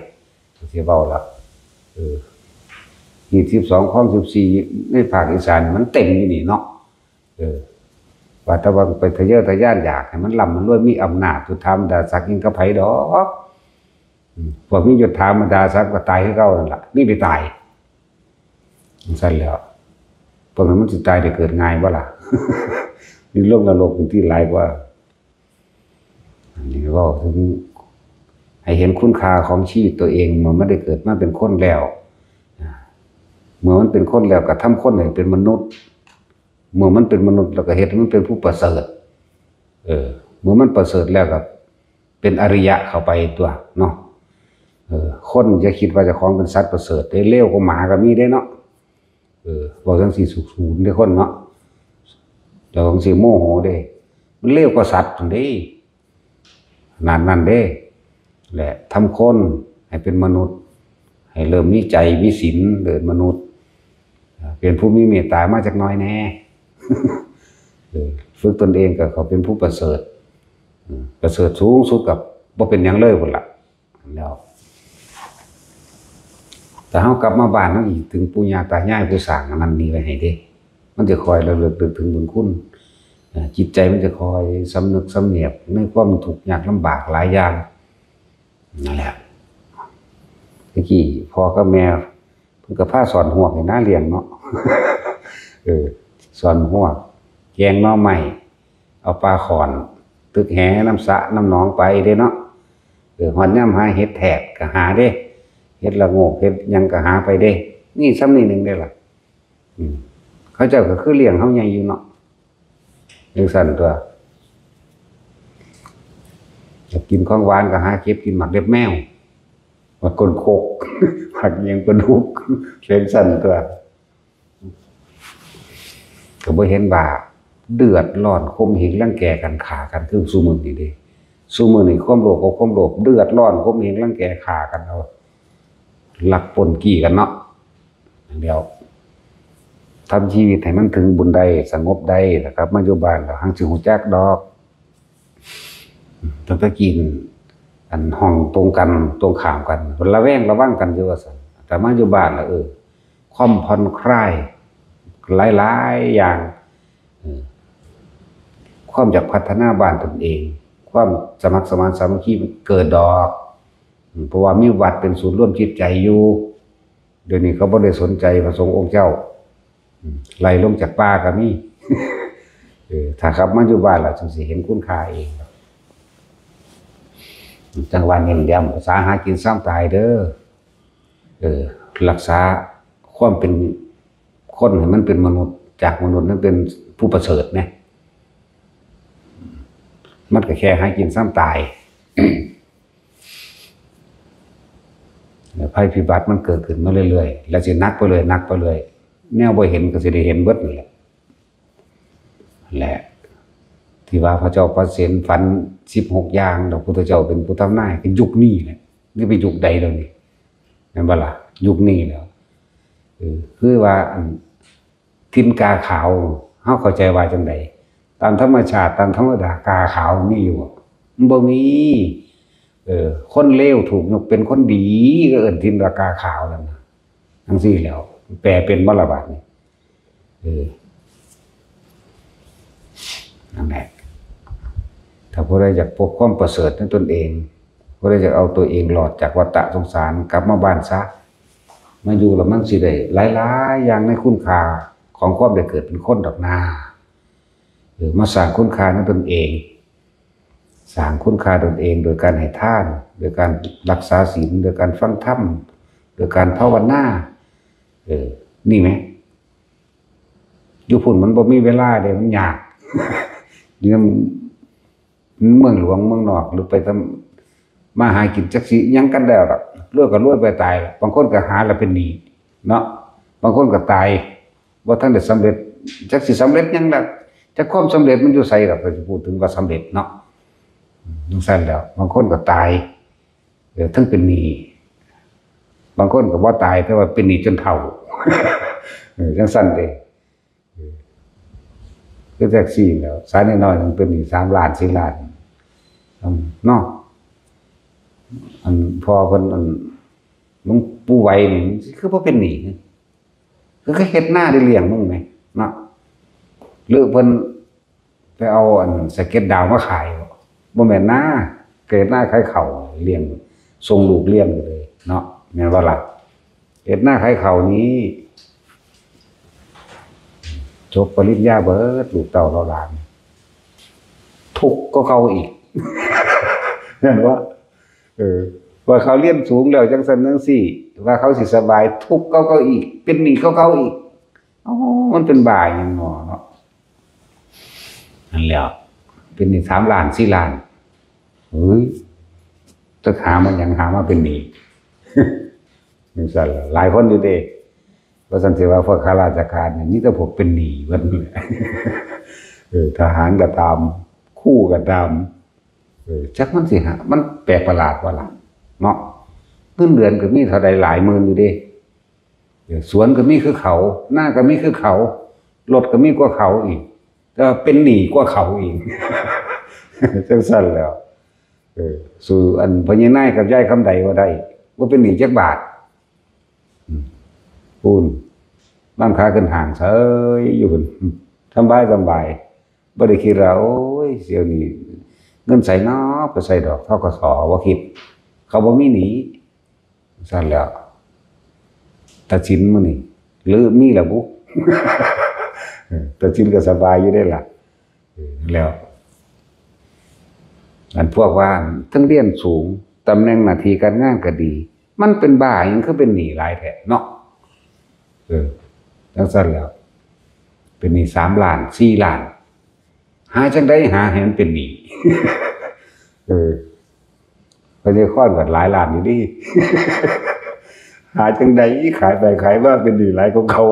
สิเว้าละเออยี่สิบสองคลองสิบสี่ในภาคอีสานมันเต็มอยู่นี่เนาะเออว่าแต่ว่าไปทะเยอทะยานอยากให้มันร่ำมันรวยมีอำนาจสุดธรรมดาศักดิ์ยิ่งกับไผดอกอืมพวกมียศถาบรรดาศักดิ์ก็ตายคือเก่านั่นล่ะมีไปตายจังซั่นแหล้วพวกนั้นมันสิตายได้เกิดง่ายบ่ล่ะ นี่ลงนรกเป็นที่หลายกว่า อันนี้เว้าถึงให้เห็นคุณค่าของชีวิตตัวเองเมื่อมันได้เกิดมาเป็นคนแล้วอ่าเมื่อมันเป็นคนแล้วก็ทำคนให้เป็นมนุษย์ เมื่อมันเป็นมนุษย์แล้วก็เฮ็ดให้มันเป็นผู้ประเสริฐ เออ เมื่อมันประเสริฐแล้วก็เป็นอริยะเข้าไปตัวเนาะเออ คนอย่าคิดว่าเจ้าของเป็นสัตว์ประเสริฐเด้เลวกว่าหมาก็มีเด้เนาะเออเว้าจั่งซี้สุขศูนย์เด้คนเนาะแล้วจั่งซี้โมโหเด้มันเลวกว่าสัตว์นั่นเด้ ขนาดนั้นเด้ และทำคนให้เป็นมนุษย์ ให้เริ่มมีใจมีศีลเดินมนุษย์ เป็นผู้มีเมตตามาจักหน่อยแหน่ เออฝึกตนเองก็เขาเป็นผู้ประเสริฐอืมประเสริฐสูงสุดกับบ่เป็นหยังเลยพุ่นล่ะแล้วแต่เฮากลับมาบ้านเฮาอีกถึงปู่ย่าตายายผู้สร้างอันนั้นนี่ไว้ให้เด้ มันจะคอยระลึกนึกถึงบุญคุณเอ่อจิตใจมันจะคอยสำนึกสำเนียกในความทุกข์ยากลำบากหลายอย่างนั่นแหละตะกี้พ่อกับแม่เพิ่นก็พาสอนฮวกให้น้าเลี้ยงเนาะ เออสอนฮวกแกงหน่อไม้เอาปลาข่อนตึกแหน้ำสระน้ำหนองไปเด้เนาะเออฮอดยามหาเห็ดแทกก็หาเด้เห็ดละโงกเห็ดหยังก็หาไปเด้นี่ส่ำนี้หนึ่งเด้ล่ะ อืมเขาเจ้าก็คือเลี้ยงเฮาใหญ่อยู่เนาะจังซั่นตัวอยากกินของหวานก็หาเก็บกินหมากเล็บแมวหมากก้นโคกหมากเยียงปลาดุกจังซั่นตัวก็บ่เห็นว่าเดือดร้อนข่มเหงรังแกกันฆ่ากันคือซุมื้อนี้เด้ซุมื้อนี้ความโลภกับความโลภเดือดร้อนข่มเหงรังแกฆ่ากันเอาลักปล้นจี้กันเนาะ เดียวทำชีวิตให้มันถึงบุญได้สงบได้นะครับมาอยู่บ้านแล้วหังสิฮู้จักดอกตั้งแต่กินอันห้องตรงกันตรงข้ามกันระแวงระวังกันอยู่ว่าซั่นแต่มาอยู่บ้านแล้วเออความผ่อนคลายหลายๆอย่างเออความอยากพัฒนาบ้านตนเอง ความสมัครสมานสามัคคีมันเกิดดอกอืมเพราะว่ามีวัดเป็นศูนย์รวมจิตใจอยู่ เดี๋ยวนี้เขาบ่ได้สนใจพระสงฆ์องค์เจ้าอืมไล่ลงจากป่าก็มี เออถ้าขับมาอยู่บ้านล่ะจึงสิเห็นคุณค่าเองจังหวะเน้นย้ำภาษาหากินซ้ำตายเด้อเออรักษาความเป็นคนให้มันเป็นมนุษย์จากมนุษย์นั้นเป็นผู้ประเสริฐเนี่ยมันก็แค่หากินซ้ำตาย ภัยพิบัติมันเกิดขึ้นมาเรื่อยๆ แล้วสิหนักไปเลยหนักไปเลยแนวบ่เห็นก็สิได้เห็นเบิดนั่นแหละและที่ว่าพระเจ้าปเสนฝันสิบหกอย่างพระพุทธเจ้าเป็นผู้ทำนายก็ยุคนี้แหละนี่เป็นยุคใดแล้วนี่แม่นบ่ล่ะยุคนี้แล้วเออคือว่าอัน ถิ่นกาขาวเฮาเข้าใจว่าจังไดตามธรรมชาติตามธรรมดากาขาวมีอยู่บ่มันบ่มีเออคนเลวถูกยกเป็นคนดีก็เอิ้นถิ่นว่ากาขาวนั่นน่ะจังซี่แหล้วแปลเป็นบ่ล่ะบาดนี้เออนั่นแหละถ้าผู้ใดอยากพบความประเสริฐในตนเองผู้ใดอยากเอาตัวเองรอดจากวัฏฏะสงสารกลับมาบ้านซะมาอยู่แล้วมันสิได้หลายๆอย่างในคุณค่าของความได้เกิดเป็นคนดอกนา หรือมาสร้างคุณค่าในตนเอง สร้างคุณค่าตนเองโดยการให้ทาน โดยการรักษาศีล โดยการฟังธรรม โดยการภาวนา เออ นี่ไหม อยู่พุ่นมันบ่มีเวลาเด้มันยาก อยู่นำเมืองหลวงเมืองนอกหรือไปทำมาหากินจักสิหยังกันแล้วล่ะรวยก็รวยไปตาย บางคนก็หาแล้วเป็นหนี้เนาะ บางคนก็ตาย บ่ทันได้สำเร็จจักสิสำเร็จหยังล่ะจักความสำเร็จมันอยู่ไสล่ะก็สิพูดถึงว่าสำเร็จเนาะจังซั่นแล้วบางคนก็ตายเออทั้งเป็นหนี้บางคนก็บ่ตายแต่ว่าเป็นหนี้จนเฒ่าเออจังซั่นเด้ คือแท็กซี่แล้ว สายน้อยๆหนึ่งเป็นหนี้สามล้านสี่ล้าน อืม เนาะ อันพ่อเพิ่น อันหลวงปู่ไหวนี่ คือบ่เป็นหนี้ คือเขาเฮ็ดนาได้เลี้ยงมึงไหม เนาะ หรือเพิ่นไปเอาอันสะเก็ดดาวมาขายบ่ บ่แม่นนา เกิดนาขายข้าวเลี้ยง ส่งลูกเรียนกันเลยเนาะ แม่นบ่ล่ะ เฮ็ดนาขายข้าวนี้ จบปริญญาเบิด ลูกเต้าเหล่าหลาน ทุกข์ก็เขาอีก เห็นบ่ เออ ว่าเขาเรียนสูงแล้วจังซั่นจังซี่ ว่าเขาสิสบาย ทุกข์ก็เขาอีก เป็นหนี้ก็เขาอีก เอ้า มันเป็นบ้าหยังหนอเนาะ นั่นแหละ เป็นหนี้สามล้านสี่ล้าน เฮ้ย จะหามันหยัง หามาเป็นหนี้ จังซั่นล่ะ หลายคนอยู่เด้ ว่าซั่นสิว่าพวกข้าราชการนี่ มีแต่พวกเป็นหนี้เบิดนั่นแหละ เออ ทหารก็ตาม ครูก็ตาม เออ จักมันสิหา มันแปลกประหลาดบ่ล่ะ เนาะ เงินเดือนก็มีเท่าใดหลายหมื่นอยู่เด้ เออ สวนก็มีคือเขา นาก็มีคือเขา รถก็มีกว่าเขาอีก แต่ว่าเป็นหนี้กว่าเขาอีก จังซั่นแหล้ว เออ สู้อันพ่อใหญ่นายกับยายคำใดบ่ได้ บ่เป็นหนี้จักบาท อืม พู้น นอนขาขึ้นห้างเฉยอยู่พู้น สำบายสำบาย บ่ได้คิดว่า โอ้ย เสี่ยวนี้เงินใสเนาะ ไปใส่ดอก ธ.ก.ส. บ่คิด เขาบ่มีหนี้ ซั่นแหล้ว ตาสินมื้อนี้ หรือมีล่ะบุ เออ ตาสินก็สบายอยู่เด้ล่ะ เออ แล้ว อันพวกว่าทั้งเรียนสูง ตำแหน่งหน้าที่การงานก็ดี มันเป็นบ้าหยังคือเป็นหนี้หลายแท้เนาะ เออ จังซั่นแหล้ว เป็นหนี้สามล้าน สี่ล้าน หาจังใด๋หาให้มันเป็นหนี้ เออ ไปเรียกค้อนกันหลายล้านอยู่ดิ หาจังใด๋ขายไปขายมาเป็นหนี้หลายกว่าเก่า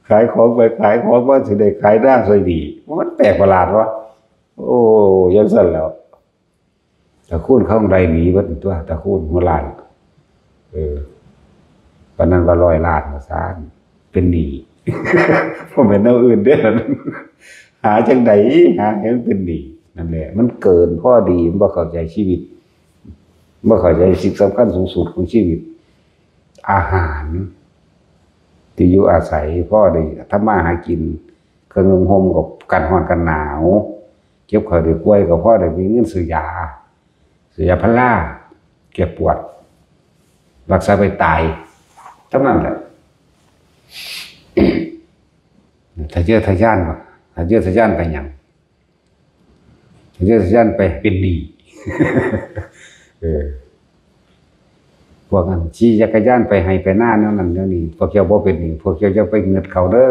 ขายของไปขายของมาสิได้ขายหน้าซอยดี มันแปลกประหลาดวะ โอ้ จังซั่นแหล้ว ตระกูลเขาได้หนีเบิดตัว ตระกูลหัวล้าน เออ ปานนั้นว่าร้อยล้านว่าซั่น เป็นหนี้ บ่แม่นแนวอื่นเด้ หาจังใด๋ หาให้มันเป็นหนี้ นั่นแหละ มันเกินพอดี มันบ่เข้าใจชีวิต บ่เข้าใจสิ่งสำคัญสูงสุดของชีวิต อาหาร ที่อยู่อาศัย พอได้ทำมาหากิน เครื่องนุ่งห่มก็กันร้อนกันหนาว เจ็บไข้ได้ป่วยก็พอได้มีเงินซื้อยา ซื้อยาพารา แก้ปวด รักษาไปตาย เท่านั้นแหละ ทะเยอทะยานบ่ ทะเยอทะยานไปหยัง ทะเยอทะยานไปเป็นหนี้ เออ พวกนั้นขี่จักรยานไปไฮ่ไปนาแนวนั้นแนวนี้ พวกเจ้าบ่เป็นหนี้ พวกเจ้าอย่าไปเงิดเขาเด้อ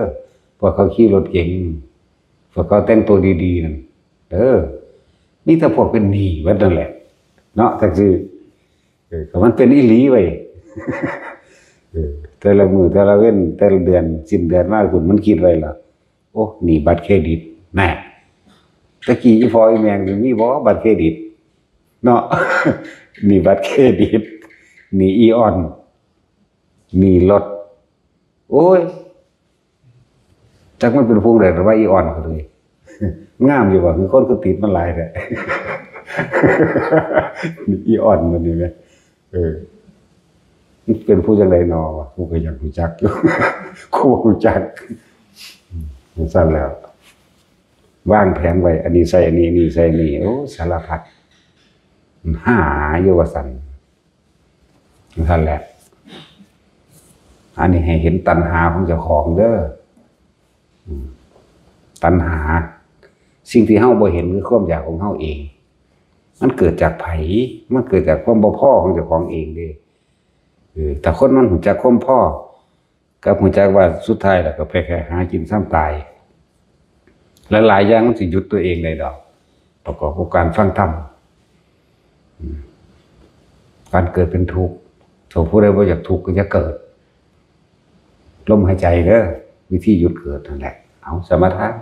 พวกเขาขี่รถเก๋ง พวกเขาแต่งตัวดีๆนั่น เออ มีแต่พวกเป็นหนี้เบิดนั่นแหละ เนาะ จั่งซี้ เออ ก็มันเป็นอีหลีเว้ย เออ แต่ละมื้อแต่ละเว็น แต่ละเดือน สิ้นเดือนมาพุ้น มันคิดไว้แล้ว โอ้ หนี้บัตรเครดิต แน่ แต่กี้อีพ่ออีแม่นี่มีบ่บัตรเครดิต เนาะ หนี้บัตรเครดิต หนี้อีออน หนี้รถ โอ้ย จักมันเป็นพวงใด๋ แต่ว่าอีออนก็เลย งามอยู่ว่ะ คือคนก็ติดมันหลายแท้ อีออนมันนี่แหม เออ มันเป็นผู้จังใด๋นอวะ กูก็อยากรู้จักอยู่ กูบ่รู้จัก อืม จั่งซั่นแหล้ว วางแผนไว้ อันนี้ใส่อันนี้ อันนี้ใส่อันนี้ โอ้ สารพัด หาอยู่ว่าซั่น นั่นแหละ อันนี้ให้เห็นตัณหาของเจ้าของเด้อ อืม ตัณหา สิ่งที่เฮาบ่เห็นคือความอยากของเฮาเอง มันเกิดจากไผ มันเกิดจากความบ่พอของเจ้าของเองเด้ เออ ถ้าคนมันรู้จักความพอ กับรู้จักว่าสุดท้ายแล้วก็ไปแค่หากินซ้ำตาย หลายๆอย่างมันสิหยุดตัวเองได้ดอก ประกอบกับการฟังธรรม อืม การเกิดเป็นทุกข์ ถ้าผู้ใดบ่อยากทุกข์ก็อย่าเกิด ลมหายใจเด้อ วิธีหยุดเกิดนั่นแหละ เอาสมาทาน